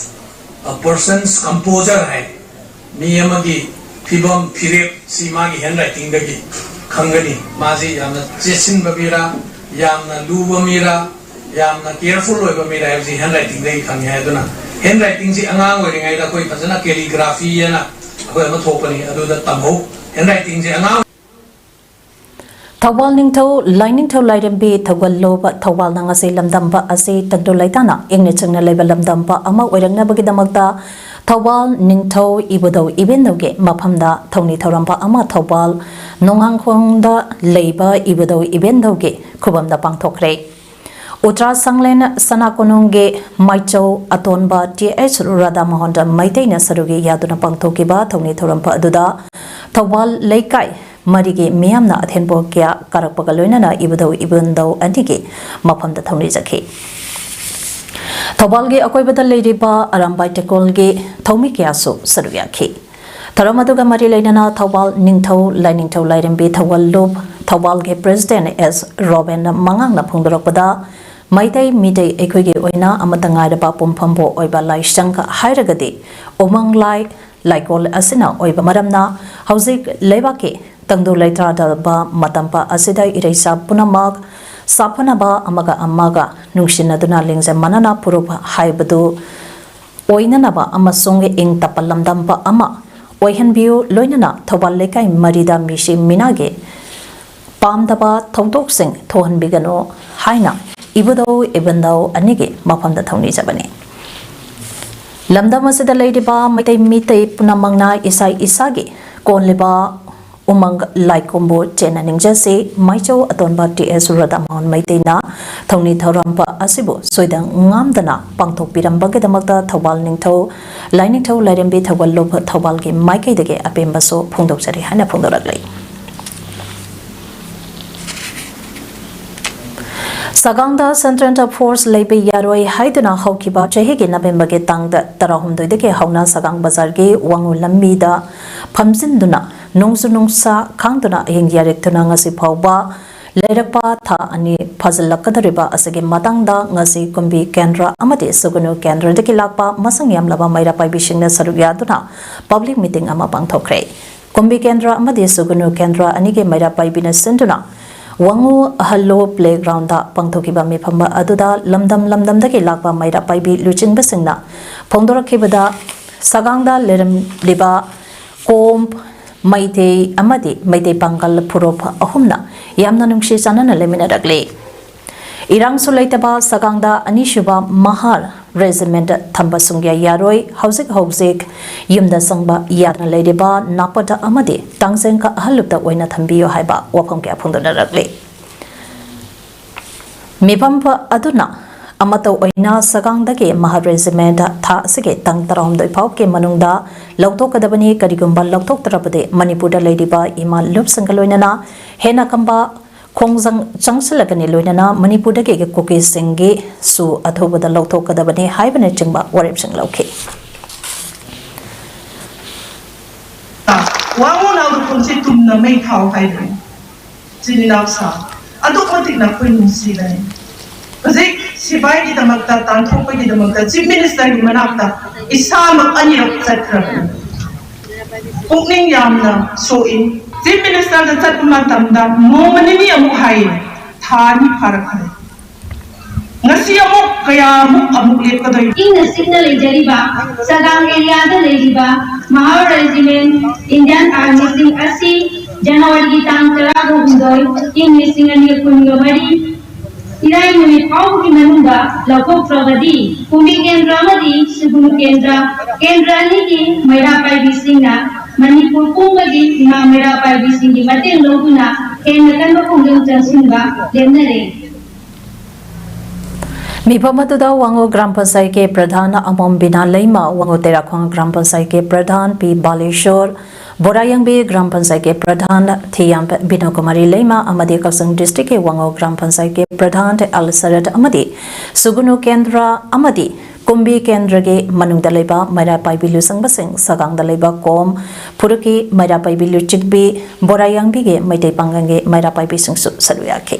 a person's composure ꯍꯥꯏ꯫ ꯃꯤ ꯑꯃꯒꯤ ꯐꯤꯕꯝ ꯐꯤꯔꯦꯞ ꯁꯤ ꯃꯥꯒꯤ handwritingꯗꯒꯤ ꯈꯪꯒꯅꯤ꯫ ꯃꯥꯁꯤ ꯌꯥꯝꯅ ꯆꯦꯠꯁꯤꯟꯕ ꯃꯤꯔꯥ, ꯌꯥꯝꯅ ꯂꯨꯕ ꯃꯤꯔꯥ, ꯌꯥꯝꯅ careful ꯑꯣꯏꯕ ꯃꯤꯔꯥ ꯍꯥꯏꯕꯁꯤ handwritingꯗꯒꯤ ꯈꯪꯉꯤ ꯍꯥꯏ꯫ ꯑꯗꯨꯅ handwritingꯁꯤ ꯑꯉꯥꯡ ꯑꯣꯏꯔꯤꯉꯩꯗ ꯑꯩꯈꯣꯏ ꯐꯖꯅ calligraphy ꯍꯥꯏꯅ ꯑꯩꯈꯣꯏ ꯑꯃ ꯊꯣꯛꯄꯅꯤ, ꯑꯗꯨꯗ ꯇꯝꯍꯧ꯫ Handwritingꯁꯤ ꯑꯉꯥꯡ ꯊꯧꯕꯥꯜ ꯅꯤꯡꯊꯧ ꯂꯥꯏꯅꯤꯡꯊꯧ ꯂꯥꯏꯔꯦꯝꯕꯤ ꯊꯧꯒꯜꯂꯨꯞ ꯊꯧꯕꯥꯜꯅ ꯉꯁꯤ ꯂꯝꯗꯝꯕ ꯑꯁꯤ ꯇꯪꯗꯨ ꯂꯩꯇꯥꯅ ꯏꯪꯅ ꯆꯤꯛꯅ ꯂꯩꯕ ꯂꯝꯗꯝꯕ ꯑꯃ ꯑꯣꯏꯔꯛꯅꯕꯒꯤꯗꯃꯛꯇ ꯊꯧꯕꯥꯜ ꯅꯤꯡꯊꯧ ꯏꯕꯨꯙꯧ ꯏꯕꯦꯟꯗꯧꯒꯤ ꯃꯐꯝꯗ ꯊꯧꯅꯤ ꯊꯧꯔꯝꯕ ꯑꯃ ꯊꯧꯕꯥꯜ ꯅꯣꯡꯉꯥꯡꯈꯣꯡꯗ ꯂꯩꯕ ꯏꯕꯨꯙꯧ ꯏꯕꯦꯟꯗꯧꯒꯤ ꯈꯨꯕꯝꯗ ꯄꯥꯡꯊꯣꯛꯈ꯭ꯔꯦ꯫ ꯎꯇ꯭ꯔꯥ ꯁꯪꯂꯦꯟ ꯁꯅꯥ ꯀꯣꯅꯨꯡꯒꯤ ꯃꯥꯏꯆꯧ ꯑꯇꯣꯟꯕ ꯇꯤ ꯑꯩꯆ ꯔꯥꯙꯥꯃꯣꯍꯟ ꯃꯩꯇꯩꯅ ꯁꯔꯨꯛ ꯌꯥꯗꯨꯅ ꯄꯥꯡꯊꯣꯛꯈꯤꯕ ꯊꯧꯅꯤ ꯊꯧꯔꯝꯕ ꯑꯗꯨꯗ ꯊꯧꯕꯥꯜ ꯂꯩꯀꯥꯏ ꯃꯔꯤꯒꯤ ꯃꯤꯌꯥꯝꯅ ꯑꯊꯦꯟꯄꯣꯠ ꯀꯌꯥ ꯀꯥꯔꯛꯄꯒ ꯂꯣꯏꯅꯅ ꯏꯕꯨꯙꯧ ꯏꯕꯨꯟꯗꯧ ꯑꯅꯤꯒꯤ ꯃꯐꯝꯗ ꯊꯧꯅꯤꯖꯈꯤ꯫ ꯊꯧꯕꯥꯜꯒꯤ ꯑꯀꯣꯏꯕꯗ ꯂꯩꯔꯤꯕ ꯑꯔꯥꯝꯕꯥꯏ ꯇꯦꯀꯣꯜꯒꯤ ꯊꯧꯃꯤ ꯀꯌꯥꯁꯨ ꯁꯔꯨꯛ ꯌꯥꯈꯤ꯫ ꯊꯧꯔꯝ ꯑꯗꯨꯒ ꯃꯔꯤ ꯂꯩꯅꯅ ꯊꯧꯕꯥꯜ ꯅꯤꯡꯊꯧ ꯂꯥꯏꯅꯤꯡꯊꯧ ꯂꯥꯏꯔꯦꯝꯕꯤ ꯊꯧꯒꯜꯂꯨꯞ ꯊꯧꯕꯥꯜꯒꯤ ꯄ꯭ꯔꯦꯁꯤꯗꯦꯟ ꯑꯦꯁ ꯔꯣꯕꯦꯟ ꯃꯉꯥꯡꯅ ꯐꯣꯡꯗꯣꯔꯛꯄꯗ, ꯃꯩꯇꯩ ꯃꯤꯇꯩ ꯑꯩꯈꯣꯏꯒꯤ ꯑꯣꯏꯅ ꯑꯃꯠꯇ ꯉꯥꯏꯔꯕ ꯄꯨꯡꯐꯝꯕꯨ ꯑꯣꯏꯕ ꯂꯥꯏꯁꯪ ꯍꯥꯏꯔꯒꯗꯤ ꯎꯃꯪ ꯂꯥꯏ ꯂꯥꯏꯀꯣꯜ ꯑꯁꯤꯅ ꯑꯣꯏꯕ ꯃꯔꯝꯅ ꯍꯧꯖꯤꯛ ꯂꯩꯕꯥꯛꯀꯤ ꯇꯪꯗꯨ ꯂꯩꯇꯥꯗꯕ ꯃꯇꯝ ꯑꯁꯤꯗ ꯏꯔꯩꯆꯥ ꯄꯨꯝꯅꯃꯛ ꯁꯥꯐꯅꯕ, ꯑꯃꯒ ꯑꯃꯒ ꯅꯨꯡꯁꯤꯅꯗꯨꯅ ꯂꯤꯡꯖꯦꯜ ꯃꯥꯟꯅꯅ ꯐꯨꯔꯨꯞ ꯍꯥꯏꯕꯗꯨ ꯑꯣꯏꯅꯅꯕ ꯑꯃꯁꯨꯡ ꯏꯪ ꯇꯞꯄ ꯂꯝꯗꯝꯕ ꯑꯃ ꯑꯣꯏꯍꯟꯕꯤꯌꯨ, ꯂꯣꯏꯅꯅ ꯊꯧꯕꯥꯜ ꯂꯩꯀꯥꯏ ꯃꯔꯤꯗ ꯃꯤꯁꯤ ꯃꯤꯅꯥꯒꯤ ꯄꯥꯝꯗꯕ ꯊꯧꯗꯣꯛꯁꯤꯡ ꯊꯣꯛꯍꯟꯕꯤꯒꯅꯨ ꯍꯥꯏꯅ ꯏꯕꯨꯙꯧ ꯏꯕꯨꯟꯗꯧ ꯑꯅꯤꯒꯤ ꯃꯐꯝꯗ ꯊꯧꯅꯤꯖꯕꯅꯤ꯫ ꯂꯝꯗꯝ ꯑꯁꯤꯗ ꯂꯩꯔꯤꯕ ꯃꯩꯇꯩ ꯃꯤꯇꯩ ꯄꯨꯝꯅꯃꯛꯅ ꯏꯁꯥ ꯏꯁꯥꯒꯤ ꯀꯣꯜꯂꯤꯕ ꯎꯃꯪ ꯂꯥꯏꯀꯣꯝꯕꯨ ꯆꯦꯟꯅ ꯅꯤꯡꯖꯁꯤ꯫ ꯃꯥꯏꯆꯧ ꯑꯇꯣꯟꯕ ꯇꯤ ꯑꯦꯁ ꯔꯥꯙꯥꯃꯣꯍꯟ ꯃꯩꯇꯩꯅ ꯊꯧꯅꯤ ꯊꯧꯔꯝꯕ ꯑꯁꯤꯕꯨ ꯁꯣꯏꯗ ꯉꯥꯝꯗꯅ ꯄꯥꯡꯊꯣꯛꯄꯤꯔꯝꯕꯒꯤꯗꯃꯛꯇ ꯊꯧꯕꯥꯜ ꯅꯤꯡꯊꯧ ꯂꯥꯏꯅꯤꯡꯊꯧ ꯂꯥꯏꯔꯦꯝꯕꯤ ꯊꯧꯒꯜꯂꯨꯞ ꯊꯧꯕꯥꯜꯒꯤ ꯃꯥꯏꯀꯩꯗꯒꯤ ꯑꯄꯦꯟꯕꯁꯨ ꯐꯣꯡꯗꯣꯛꯆꯔꯤ ꯍꯥꯏꯅ ꯐꯣꯡꯗꯣꯔꯛꯂꯤ꯫ ꯁꯒꯥꯡꯗ ꯁꯦꯟꯇ꯭ꯔꯦꯜ ꯐꯣꯔꯁ ꯂꯩꯕ ꯌꯥꯔꯣꯏ ꯍꯥꯏꯗꯨꯅ ꯍꯧꯈꯤꯕ ꯆꯍꯤꯒꯤ ꯅꯕꯦꯝꯕꯔꯒꯤ ꯇꯥꯡ ꯇꯔꯥꯍꯨꯝꯗꯣꯏꯗꯒꯤ ꯍꯧꯅ ꯁꯒꯥꯡ ꯕꯖꯥꯔꯒꯤ ꯋꯥꯉꯨ ꯂꯝꯕꯤꯗ ꯐꯝꯖꯤꯟꯗꯨꯅ ꯅꯣꯡꯖꯨ ꯅꯨꯡꯁꯥ ꯈꯥꯡꯗꯨꯅ ꯑꯍꯤꯡ ꯌꯥꯔꯦꯛꯇꯨꯅ ꯉꯁꯤ ꯐꯥꯎꯕ ꯂꯩꯔꯛꯄ ꯊꯥ ꯑꯅꯤ ꯐꯥꯖꯤꯜꯂꯛꯀꯗꯧꯔꯤꯕ ꯑꯁꯤꯒꯤ ꯃꯇꯥꯡꯗ ꯉꯁꯤ ꯀꯨꯝꯕꯤ ꯀꯦꯟꯗ꯭ꯔ ꯑꯃꯗꯤ ꯁꯨꯒꯨꯅꯨ ꯀꯦꯟꯗ꯭ꯔꯗꯒꯤ ꯂꯥꯛꯄ ꯃꯁꯤꯡ ꯌꯥꯝꯂꯕ ꯃꯩꯔꯥ ꯄꯥꯏꯕꯤꯁꯤꯡꯅ ꯁꯔꯨꯛ ꯌꯥꯗꯨꯅ ꯄꯕ꯭ꯂꯤꯛ ꯃꯤꯇꯤꯡ ꯑꯃ ꯄꯥꯡꯊꯣꯛꯈ꯭ꯔꯦ꯫ ꯀꯨꯝꯕꯤ ꯀꯦꯟꯗ꯭ꯔ ꯑꯃꯗꯤ ꯁꯨꯒꯨꯅꯨ ꯀꯦꯟꯗ꯭ꯔ ꯑꯅꯤꯒꯤ ꯃꯩꯔꯥ ꯄꯥꯏꯕꯤꯅ ꯁꯤꯟꯗꯨꯅ ꯋꯥꯉꯨ ꯑꯍꯜꯂꯣ ꯄ꯭ꯂꯦꯒ꯭ꯔꯥꯎꯟꯗ ꯄꯥꯡꯊꯣꯛꯈꯤꯕ ꯃꯤꯐꯝ ꯑꯗꯨꯗ ꯂꯝꯗꯝ ꯂꯝꯗꯝꯗꯒꯤ ꯂꯥꯛꯄ ꯃꯩꯔꯥ ꯄꯥꯏꯕꯤ ꯂꯨꯆꯤꯡꯕꯁꯤꯡꯅ ꯐꯣꯡꯗꯣꯔꯛꯈꯤꯕꯗ, ꯁꯒꯥꯡꯗ ꯂꯩꯔꯝꯂꯤꯕ ꯀꯣꯝ, ꯃꯩꯇꯩ ꯑꯃꯗꯤ ꯃꯩꯇꯩ ꯄꯥꯡꯒꯜ ꯐꯨꯔꯨꯞ ꯑꯍꯨꯝꯅ ꯌꯥꯝꯅ ꯅꯨꯡꯁꯤ ꯆꯥꯟꯅꯅ ꯂꯩꯃꯤꯟꯅꯔꯛꯂꯤ꯫ ꯏꯔꯥꯡꯁꯨ ꯂꯩꯇꯕ ꯁꯒꯥꯡꯗ ꯑꯅꯤꯁꯨꯕ ꯃꯍꯥꯔ ꯔꯦꯖꯤꯃꯦꯟꯠ ꯊꯝꯕ ꯁꯨꯡꯌꯥ ꯌꯥꯔꯣꯏ꯫ ꯍꯧꯖꯤꯛ ꯍꯧꯖꯤꯛ ꯌꯨꯝꯗ ꯆꯪꯕ ꯌꯥꯗꯅ ꯂꯩꯔꯤꯕ ꯅꯥꯄꯗ ꯑꯃꯗꯤ ꯇꯥꯡꯖꯦꯡꯀ ꯑꯍꯜꯂꯨꯞꯇ ꯑꯣꯏꯅ ꯊꯝꯕꯤꯌꯨ ꯍꯥꯏꯕ ꯋꯥꯐꯝ ꯀꯌꯥ ꯐꯣꯡꯗꯣꯛꯅꯔꯛꯂꯤ꯫ ꯃꯤꯐꯝ ꯑꯗꯨꯅ ꯑꯃꯠꯇ ꯑꯣꯏꯅ ꯁꯒꯥꯡꯗꯒꯤ ꯃꯍꯥꯔ ꯔꯦꯖꯤꯃꯦꯟꯠ ꯊꯥ ꯑꯁꯤꯒꯤ ꯇꯥꯡ ꯇꯔꯥꯍꯨꯝꯗꯣꯏ ꯐꯥꯎꯕꯒꯤ ꯃꯅꯨꯡꯗ ꯂꯧꯊꯣꯛꯀꯗꯕꯅꯤ꯫ ꯀꯔꯤꯒꯨꯝꯕ ꯂꯧꯊꯣꯛꯇ꯭ꯔꯕꯗꯤ ꯃꯅꯤꯄꯨꯔꯗ ꯂꯩꯔꯤꯕ ꯏꯃꯥ ꯂꯨꯞꯁꯤꯡꯒ ꯂꯣꯏꯅꯅ ꯍꯦꯟꯅ ꯀꯝꯕ ꯈꯣꯡꯖꯪ ꯆꯪꯁꯤꯜꯂꯛꯀꯅꯤ, ꯂꯣꯏꯅꯅ ꯃꯅꯤꯄꯨꯔꯗꯒꯤ ꯀꯨꯀꯤꯁꯤꯡꯒꯤꯁꯨ ꯑꯊꯨꯕꯗ ꯂꯧꯊꯣꯛꯀꯗꯕꯅꯤ ꯍꯥꯏꯕꯅꯆꯤꯡꯕ ꯋꯥꯔꯦꯞꯁꯤꯡ ꯂꯧꯈꯤ꯫ ꯋꯥꯉꯨ ꯅꯥꯎꯗ ꯄꯨꯟꯁꯤ ꯇꯨꯝꯅ ꯃꯩ ꯊꯥꯎ ꯍꯥꯏꯕꯅꯤ꯫ ꯏꯆꯤꯟ ꯏꯅꯥꯎꯁꯥ, ꯑꯗꯨꯛ ꯃꯇꯤꯛ ꯅꯈꯣꯏ ꯅꯨꯡꯁꯤꯕꯅꯤ꯫ ꯍꯧꯖꯤꯛ ꯁꯤꯐꯥꯏꯒꯤꯗꯃꯛꯇ ꯇꯥꯟꯊꯣꯛꯄꯒꯤꯗꯃꯛꯇ ꯆꯤꯐ ꯃꯤꯅꯤꯁꯇꯔꯒꯤ ꯃꯅꯥꯛꯇ ꯏꯁꯥꯃꯛ ꯑꯅꯤꯔꯛ ꯆꯠꯈ꯭ꯔꯕꯅꯤ꯫ ꯄꯨꯛꯅꯤꯡ ꯌꯥꯝꯅ ꯁꯣꯛꯏ꯫ ꯆꯤꯐ ꯃꯤꯅꯤꯁꯇꯔꯗ ꯆꯠꯄ ꯃꯇꯝꯗ ꯅꯣꯡꯃ ꯅꯤꯅꯤ ꯑꯃꯨꯛ ꯍꯥꯏꯌꯦ, ꯊꯥ ꯑꯅꯤ ꯐꯥꯔꯛꯈ꯭ꯔꯦ꯫ ꯉꯁꯤ ꯑꯃꯨꯛ ꯀꯌꯥꯃꯨꯛ ꯑꯃꯨꯛ ꯂꯦꯞꯀꯗꯣꯏꯅꯣ? ꯏꯪꯅ ꯆꯤꯛꯅ ꯂꯩꯖꯔꯤꯕ ꯆꯒꯥꯡ ꯑꯦꯔꯤꯌꯥꯗ ꯂꯩꯔꯤꯕ ꯃꯍꯥꯔ ꯔꯦꯖꯤꯃꯦꯟ ꯏꯟꯗꯤꯌꯟ ꯑꯥꯔꯃꯤꯁꯤꯡ ꯑꯁꯤ ꯖꯅꯋꯥꯔꯤꯒꯤ ꯇꯥꯡ ꯇꯔꯥꯒ ꯍꯨꯝꯗꯣꯏ, ꯏꯪ ꯂꯤꯁꯤꯡ ꯑꯅꯤ ꯀꯨꯟꯒ ꯃꯔꯤ ꯏꯔꯥꯏ ꯅꯨꯃꯤꯠ ꯐꯥꯎꯕꯒꯤ ꯃꯅꯨꯡꯗ ꯂꯧꯊꯣꯛꯇ꯭ꯔꯕꯗꯤ ꯀꯨꯝꯕꯤ ꯀꯦꯟꯗ꯭ꯔ ꯑꯃꯗꯤ ꯁꯨꯒꯨꯅꯨ ꯀꯦꯟꯗ꯭ꯔ, ꯀꯦꯟꯗ꯭ꯔ ꯑꯅꯤꯒꯤ ꯃꯩꯔꯥ ꯄꯥꯏꯕꯤꯁꯤꯡꯅ ꯃꯅꯤꯄꯨꯔ ꯄꯨꯝꯕꯒꯤ ꯏꯃꯥ ꯃꯩꯔꯥ ꯄꯥꯏꯕꯤꯁꯤꯡꯒꯤ ꯃꯇꯦꯡ ꯂꯧꯗꯨꯅ ꯍꯦꯟꯅ ꯀꯟꯕ ꯈꯣꯡꯖꯪ ꯆꯪꯁꯤꯟꯕ ꯂꯦꯞꯅꯔꯦ꯫ ꯃꯤꯐꯝ ꯑꯗꯨꯗ ꯋꯥꯉꯨ ꯒ꯭ꯔꯥꯝ ꯄꯟꯆꯥꯌꯠꯀꯤ ꯄ꯭ꯔꯙꯥꯟ ꯑꯃꯣꯝ ꯕꯤꯅꯥ ꯂꯩꯃ, ꯋꯥꯉꯨ ꯇꯦꯔꯥꯈꯣꯡ ꯒ꯭ꯔꯥꯝ ꯄꯟꯆꯥꯌꯠꯀꯤ ꯄ꯭ꯔꯙꯥꯟ ꯄꯤ ꯕꯥꯂꯦꯁꯣꯔ, ꯕꯣꯔꯥꯌꯦꯡꯕꯤ ꯒ꯭ꯔꯥꯝ ꯄꯟꯆꯥꯌꯠꯀꯤ ꯄ꯭ꯔꯙꯥꯟ ꯊꯤꯌꯥꯝ ꯕꯤꯅꯣꯀꯨꯃꯥꯔꯤ ꯂꯩꯃ ꯑꯃꯗꯤ ꯀꯛꯆꯤꯡ ꯗꯤꯁꯇ꯭ꯔꯤꯛꯀꯤ ꯋꯥꯉꯨ ꯒ꯭ꯔꯥꯝ ꯄꯟꯆꯥꯌꯠꯀꯤ ꯄ꯭ꯔꯙꯥꯟ ꯑꯦꯜ ꯁꯔꯠ ꯑꯃꯗꯤ ꯁꯨꯒꯨꯅꯨ ꯀꯦꯟꯗ꯭ꯔ ꯑꯃꯗꯤ ꯀꯨꯝꯕꯤ ꯀꯦꯟꯗ꯭ꯔꯒꯤ ꯃꯅꯨꯡꯗ ꯂꯩꯕ ꯃꯩꯔꯥ ꯄꯥꯏꯕꯤ ꯂꯨꯆꯤꯡꯕꯁꯤꯡ, ꯁꯒꯥꯡꯗ ꯂꯩꯕ ꯀꯣꯝ ꯐꯨꯔꯨꯞꯀꯤ ꯃꯩꯔꯥ ꯄꯥꯏꯕꯤ ꯂꯨꯆꯤꯡꯕꯤ, ꯕꯣꯔꯥꯌꯥꯡꯕꯤꯒꯤ ꯃꯩꯇꯩ ꯄꯥꯉꯜꯒꯤ ꯃꯩꯔꯥ ꯄꯥꯏꯕꯤꯁꯤꯡꯁꯨ ꯁꯔꯨꯛ ꯌꯥꯈꯤ꯫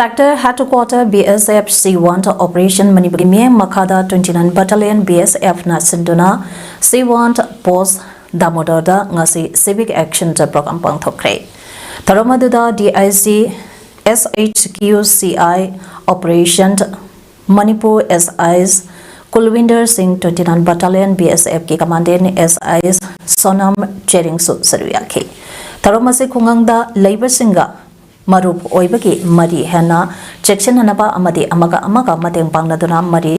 Sector Headquarter B S F C one Operation ꯃꯅꯤꯄꯨꯔꯒꯤ ꯃꯤꯠꯌꯦꯡ ꯃꯈꯥꯗ twenty nine Battalion B S F ꯅ ꯁꯤꯟꯗꯨꯅ C one Post ꯗꯥꯃꯣꯗꯔꯗ ꯉꯁꯤ Civic Action Program ꯄꯥꯡꯊꯣꯛꯈ꯭ꯔꯦ꯫ ꯊꯧꯔꯝ ꯑꯗꯨꯗ D I G S H Q C I Operation Manipur S I ꯀꯨꯜꯋꯤꯟꯗꯔ ꯁꯤꯡ, twenty nine Battalion B S F ꯀꯤ Commandant S I ꯁꯣꯅꯝ ꯆꯦꯔꯤꯡꯁꯨ ꯁꯔꯨꯛ ꯌꯥꯈꯤ꯫ ꯊꯧꯔꯝ ꯑꯁꯤ ꯈꯨꯡꯒꯪꯗ ꯂꯩꯕꯁꯤꯡꯒ ꯃꯔꯨꯞ ꯑꯣꯏꯕꯒꯤ ꯃꯔꯤ ꯍꯦꯟꯅ ꯆꯦꯛꯁꯤꯟꯅꯅꯕ ꯑꯃꯗꯤ ꯑꯃꯒ ꯑꯃꯒ ꯃꯇꯦꯡ ꯄꯥꯡꯅꯗꯨꯅ ꯃꯔꯤ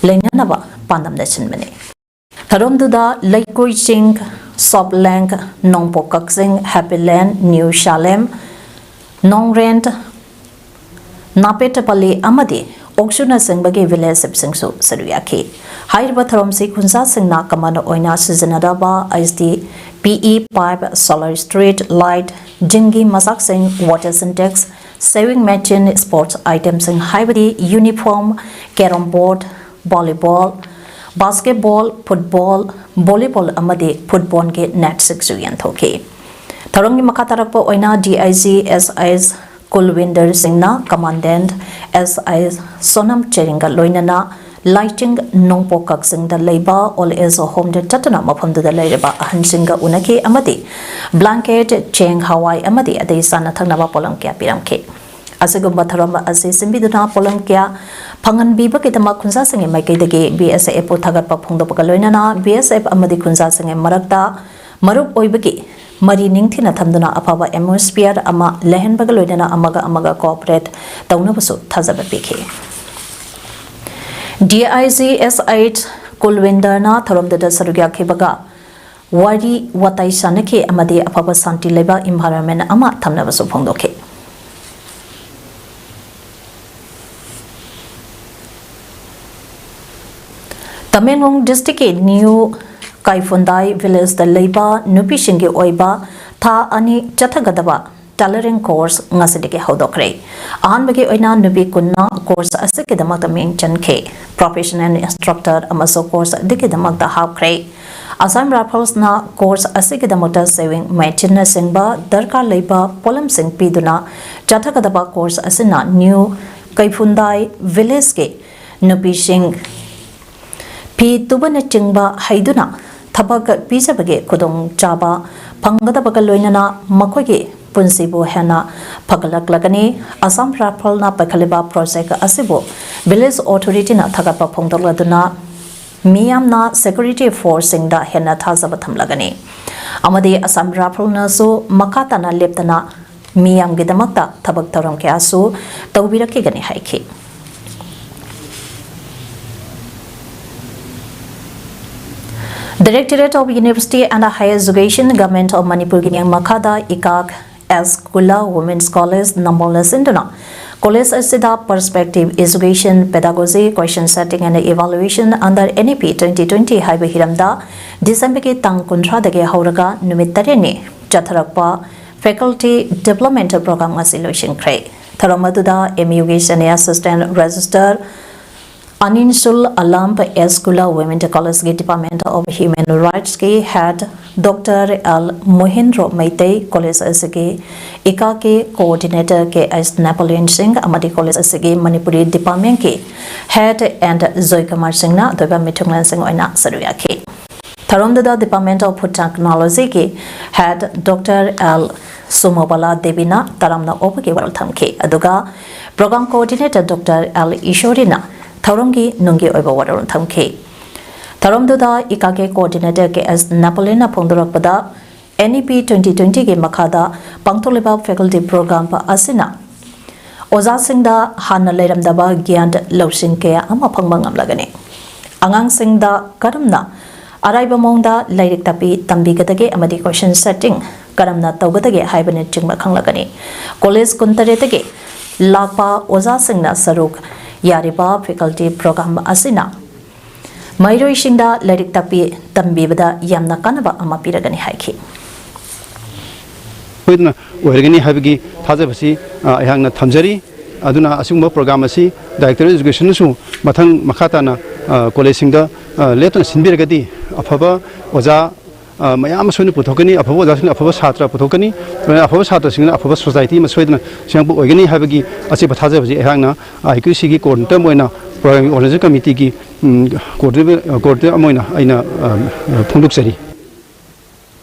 ꯂꯩꯅꯅꯕ ꯄꯥꯟꯗꯝꯅ ꯁꯤꯟꯕꯅꯤ꯫ ꯊꯧꯔꯝꯗꯨꯗ ꯂꯩꯀꯣꯏ ꯆꯤꯡ, ꯁꯣꯞꯂꯦꯡ, ꯅꯣꯡꯄꯣꯛ ꯀꯛꯆꯤꯡ, ꯍꯦꯄꯤꯂꯦꯟ, ꯅ꯭ꯌꯨ ꯁꯥꯂꯦꯝ, ꯅꯣꯡꯔꯦꯟ, ꯅꯥꯄꯦꯠꯇꯄꯜꯂꯤ ꯑꯃꯗꯤ ꯑꯣꯛꯁꯨꯅꯆꯤꯡꯕꯒꯤ village ꯁꯤꯡꯁꯨ ꯁꯔꯨꯛ ꯌꯥꯈꯤ꯫ ꯍꯥꯏꯔꯤꯕ ꯊꯧꯔꯝꯁꯤ ꯈꯨꯟꯖꯥꯁꯤꯡꯅ common ꯑꯣꯏꯅ ꯁꯤꯖꯤꯟꯅꯗꯕ H D P E pipe, solar street light, ꯖꯤꯝꯒꯤ ꯃꯆꯥꯛꯁꯤꯡ, water sintex, sewing machine, sports item ꯁꯤꯡ ꯍꯥꯏꯕꯗꯤ uniform, carrom board, volleyball, basketball, football, volleyball ꯑꯃꯗꯤ football ꯒꯤ net ꯁꯤꯡꯁꯨ ꯌꯦꯟꯊꯣꯛꯈꯤ꯫ ꯊꯧꯔꯝꯒꯤ ꯃꯈꯥ ꯇꯥꯔꯛꯄ ꯑꯣꯏꯅ D I G S I ꯀꯨꯜꯋꯤꯟꯗꯔ ꯁꯤꯡꯅ Commandant S I ꯁꯣꯅꯝ ꯆꯦꯔꯤꯡꯒ ꯂꯣꯏꯅꯅ ꯂꯥꯏꯆꯤꯡ ꯅꯣꯡꯄꯣꯛ ꯀꯛꯆꯤꯡꯗ ꯂꯩꯕ old age home ꯗ ꯆꯠꯇꯨꯅ ꯃꯐꯝꯗꯨꯗ ꯂꯩꯔꯤꯕ ꯑꯍꯟꯁꯤꯡꯒ ꯎꯅꯈꯤ ꯑꯃꯗꯤ blanket, ꯆꯦꯡ, ꯍꯋꯥꯏ ꯑꯃꯗꯤ ꯑꯇꯩ ꯆꯥꯅ ꯊꯛꯅꯕ ꯄꯣꯠꯂꯝ ꯀꯌꯥ ꯄꯤꯔꯝꯈꯤ꯫ ꯑꯁꯤꯒꯨꯝꯕ ꯊꯧꯔꯝ ꯑꯁꯤ ꯁꯤꯟꯕꯤꯗꯨꯅ ꯄꯣꯠꯂꯝ ꯀꯌꯥ ꯐꯪꯍꯟꯕꯤꯕꯒꯤꯗꯃꯛ ꯈꯨꯟꯖꯥꯁꯤꯡꯒꯤ ꯃꯥꯏꯀꯩꯗꯒꯤ B S F ꯄꯨ ꯊꯥꯒꯠꯄ ꯐꯣꯡꯗꯣꯛꯄꯒ ꯂꯣꯏꯅꯅ B S F ꯑꯃꯗꯤ ꯈꯨꯟꯖꯥꯁꯤꯡꯒꯤ ꯃꯔꯛꯇ ꯃꯔꯨꯞ ꯑꯣꯏꯕꯒꯤ ꯃꯔꯤ ꯅꯤꯡꯊꯤꯅ ꯊꯝꯗꯨꯅ ꯑꯐꯕ atmosphere ꯑꯃ ꯂꯩꯍꯟꯕꯒ ꯂꯣꯏꯅꯅ ꯑꯃꯒ ꯑꯃꯒ cooperate ꯇꯧꯅꯕꯁꯨ ꯊꯥꯖꯕ ꯄꯤꯈꯤ꯫ D I G S I ꯀꯨꯜꯋꯤꯟꯗꯔꯅ ꯊꯧꯔꯝꯗꯨꯗ ꯁꯔꯨꯛ ꯌꯥꯈꯤꯕꯒ ꯋꯥꯔꯤ ꯋꯥꯇꯥꯏ ꯁꯥꯟꯅꯈꯤ ꯑꯃꯗꯤ ꯑꯐꯕ ꯁꯥꯟꯇꯤ ꯂꯩꯕ environment ꯑꯃ ꯊꯝꯅꯕꯁꯨ ꯐꯣꯡꯗꯣꯛꯈꯤ꯫ ꯇꯃꯦꯡꯂꯣꯡ district ꯀꯤ New ꯀꯥꯏꯐꯨꯟꯗꯥꯏ village ꯇ ꯂꯩꯕ ꯅꯨꯄꯤꯁꯤꯡꯒꯤ ꯑꯣꯏꯕ ꯊꯥ ꯑꯅꯤ ꯆꯠꯊꯒꯗꯕ Tailoring course ꯉꯁꯤꯗꯒꯤ ꯍꯧꯗꯣꯛꯈ꯭ꯔꯦ꯫ ꯑꯍꯥꯟꯕꯒꯤ ꯑꯣꯏꯅ ꯅꯨꯄꯤ ꯀꯨꯟꯅ course ꯑꯁꯤꯒꯤꯗꯃꯛꯇ ꯃꯤꯡ ꯆꯟꯈꯤ꯫ Professional instructor ꯑꯃꯁꯨ course ꯑꯗꯨꯒꯤꯗꯃꯛꯇ ꯍꯥꯞꯈ꯭ꯔꯦ꯫ Assam Riflesꯅ course ꯑꯁꯤꯒꯤꯗꯃꯛꯇ sewing machineꯅꯆꯤꯡꯕ ꯗꯔꯀꯥꯔ ꯂꯩꯕ ꯄꯣꯠꯂꯝꯁꯤꯡ ꯄꯤꯗꯨꯅ ꯆꯠꯊꯒꯗꯕ course ꯑꯁꯤꯅ New ꯀꯩꯐꯨꯟꯗꯥꯏ villageꯀꯤ ꯅꯨꯄꯤꯁꯤꯡ ꯐꯤ ꯇꯨꯕꯅꯆꯤꯡꯕ ꯍꯩꯗꯨꯅ ꯊꯕꯛ ꯄꯤꯖꯕꯒꯤ ꯈꯨꯗꯣꯡꯆꯥꯕ ꯐꯪꯒꯗꯕꯒ ꯂꯣꯏꯅꯅ ꯃꯈꯣꯏꯒꯤ ꯄꯨꯟꯁꯤꯕꯨ ꯍꯦꯟꯅ ꯐꯒꯠꯂꯛꯂꯒꯅꯤ꯫ Assam Riflesꯅ ꯄꯥꯏꯈꯠꯂꯤꯕ project ꯑꯁꯤꯕꯨ village authorityꯅ ꯊꯥꯒꯠꯄ ꯐꯣꯡꯗꯣꯛꯂꯗꯨꯅ ꯃꯤꯌꯥꯝꯅ security forceꯁꯤꯡꯗ ꯍꯦꯟꯅ ꯊꯥꯖꯕ ꯊꯝꯂꯒꯅꯤ ꯑꯃꯗꯤ Assam Riflesꯅꯁꯨ ꯃꯈꯥ ꯇꯥꯅ ꯂꯦꯞꯇꯅ ꯃꯤꯌꯥꯝꯒꯤꯗꯃꯛꯇ ꯊꯕꯛ ꯊꯧꯔꯝ ꯀꯌꯥꯁꯨ ꯇꯧꯕꯤꯔꯛꯈꯤꯒꯅꯤ ꯍꯥꯏꯈꯤ꯫ Directorate of University and Higher Education, Government of Manipurꯒꯤ ꯃꯈꯥꯗ ꯏꯀꯥꯛ ꯑꯦꯁ ꯀꯨꯂꯥ Women's College ꯅꯝꯕꯣꯜꯅ ꯁꯤꯟꯗꯨꯅ college ꯑꯁꯤꯗ Perspective Education, Pedagogy, Question Setting and Evaluation under N E P twenty twenty ꯍꯥꯏꯕ ꯍꯤꯔꯝꯗ ꯗꯤꯁꯦꯝꯕꯔꯒꯤ ꯇꯥꯡ ꯀꯨꯟꯊ꯭ꯔꯥꯗꯒꯤ ꯍꯧꯔꯒ ꯅꯨꯃꯤꯠ ꯇꯔꯦꯠꯅꯤ ꯆꯠꯊꯔꯛꯄ faculty development program ꯑꯁꯤ ꯂꯣꯏꯁꯤꯟꯈ꯭ꯔꯦ꯫ ꯊꯧꯔꯝ ꯑꯗꯨꯗ M U ꯒꯤ Senior Assistant Registrar ꯑꯅꯤꯟꯁꯨꯜ Alam, S ꯀꯨꯂꯥ Women's Collegeꯀꯤ Department of Human Rightsꯀꯤ head Doctor L ꯃꯣꯍꯦꯟꯗ꯭ꯔꯣ Meitei, college ꯑꯁꯤꯒꯤ ꯏꯀꯥꯛꯀꯤ coordinator ꯀꯦ ꯑꯦꯁ ꯅꯦꯄꯣꯂꯤꯌꯟ ꯁꯤꯡ ꯑꯃꯗꯤ college ꯑꯁꯤꯒꯤ ꯃꯅꯤꯄꯨꯔꯤ departmentꯀꯤ head and ꯖꯣꯏꯀꯨꯃꯥꯔ ꯁꯤꯡꯅ ꯑꯇꯣꯏꯕ ꯃꯤꯊꯨꯡꯂꯦꯟꯁꯤꯡ ꯑꯣꯏꯅ ꯁꯔꯨꯛ ꯌꯥꯈꯤ꯫ ꯊꯧꯔꯝꯗꯨꯗ Department of Food Technologyꯒꯤ head Doctor L ꯁꯨꯃꯣꯕꯂꯥ ꯗꯦꯕꯤꯅ ꯇꯔꯥꯝꯅ ꯑꯣꯛꯄꯒꯤ ꯋꯥꯔꯣꯜ ꯊꯝꯈꯤ꯫ ꯑꯗꯨꯒ program coordinator Doctor L ꯏꯁꯣꯔꯤꯅ ꯊꯧꯔꯝꯒꯤ ꯅꯨꯡꯒꯤ ꯑꯣꯏꯕ ꯋꯥꯔꯣꯜ ꯊꯝꯈꯤ꯫ ꯊꯧꯔꯝꯗꯨꯗ ꯏꯀꯥꯛꯀꯤ coordinator ꯀꯦ ꯑꯦꯁ ꯅꯦꯄꯣꯂꯤꯌꯟꯅ ꯐꯣꯡꯗꯣꯔꯛꯄꯗ, N E P twenty twentyꯒꯤ ꯃꯈꯥꯗ ꯄꯥꯡꯊꯣꯛꯂꯤꯕ faculty program ꯑꯁꯤꯅ ꯑꯣꯖꯥꯁꯤꯡꯗ ꯍꯥꯟꯅ ꯂꯩꯔꯝꯗꯕ ꯒ꯭ꯌꯥꯟ ꯂꯧꯁꯤꯡ ꯀꯌꯥ ꯑꯃ ꯐꯪꯕ ꯉꯝꯂꯒꯅꯤ꯫ ꯑꯉꯥꯡꯁꯤꯡꯗ ꯀꯔꯝꯅ ꯑꯔꯥꯏꯕ ꯃꯑꯣꯡꯗ ꯂꯥꯏꯔꯤꯛ ꯇꯥꯛꯄꯤ ꯇꯝꯕꯤꯒꯗꯒꯦ ꯑꯃꯗꯤ question setting ꯀꯔꯝꯅ ꯇꯧꯒꯗꯒꯦ ꯍꯥꯏꯕꯅꯆꯤꯡꯕ ꯈꯪꯂꯒꯅꯤ꯫ College ꯀꯨꯟꯇꯔꯦꯠꯇꯒꯤ ꯂꯥꯛꯄ ꯑꯣꯖꯥꯁꯤꯡꯅ ꯁꯔꯨꯛ ꯌꯥꯔꯤꯕ faculty program ꯑꯁꯤꯅ ꯃꯍꯩꯔꯣꯏꯁꯤꯡꯗ ꯂꯥꯏꯔꯤꯛ ꯇꯥꯛꯄꯤ ꯇꯝꯕꯤꯕꯗ ꯌꯥꯝꯅ ꯀꯥꯟꯅꯕ ꯑꯃ ꯄꯤꯔꯒꯅꯤ ꯍꯥꯏꯈꯤ꯫ ꯁꯣꯏꯗꯅ ꯑꯣꯏꯔꯒꯅꯤ ꯍꯥꯏꯕꯒꯤ ꯊꯥꯖꯕꯁꯤ, ꯑ, ꯑꯩꯍꯥꯛꯅ ꯊꯝꯖꯔꯤ꯫ ꯑꯗꯨꯅ ꯑꯁꯤꯒꯨꯝꯕ program ꯑꯁꯤ Director of Educationꯅꯁꯨ ꯃꯊꯪ ꯃꯈꯥ ꯇꯥꯅ, ꯑ, collegeꯁꯤꯡꯗ, ꯑ, ꯂꯦꯞꯇꯅ ꯁꯤꯟꯕꯤꯔꯒꯗꯤ ꯑꯐꯕ ꯑꯣꯖꯥ, ꯑ, ꯃꯌꯥꯝ ꯑꯃ ꯁꯣꯏꯗꯅ ꯄꯨꯊꯣꯛꯀꯅꯤ, ꯑꯐꯕ ꯑꯣꯖꯥꯁꯤꯡꯅ ꯑꯐꯕ ꯁꯥꯇ꯭ꯔ ꯄꯨꯊꯣꯛꯀꯅꯤ, ꯑꯗꯨꯅ ꯑꯐꯕ ꯁꯥꯇ꯭ꯔꯁꯤꯡꯅ ꯑꯐꯕ society ꯑꯃ ꯁꯣꯏꯗꯅ ꯁꯦꯝꯂꯛꯄ ꯑꯣꯏꯒꯅꯤ ꯍꯥꯏꯕꯒꯤ ꯑꯆꯦꯠꯄ ꯊꯥꯖꯕꯁꯤ ꯑꯩꯍꯥꯛꯅ, ꯑ, ꯑꯩꯈꯣꯏ ꯁꯤꯒꯤ coordinator ꯑꯃ ꯑꯣꯏꯅ, programꯒꯤ organizing committeeꯒꯤ, ꯎꯝ, coordinator, coordinator ꯑꯃ ꯑꯣꯏꯅ ꯑꯩꯅ, ꯑ, ꯑ, ꯐꯣꯡꯗꯣꯛꯆꯔꯤ꯫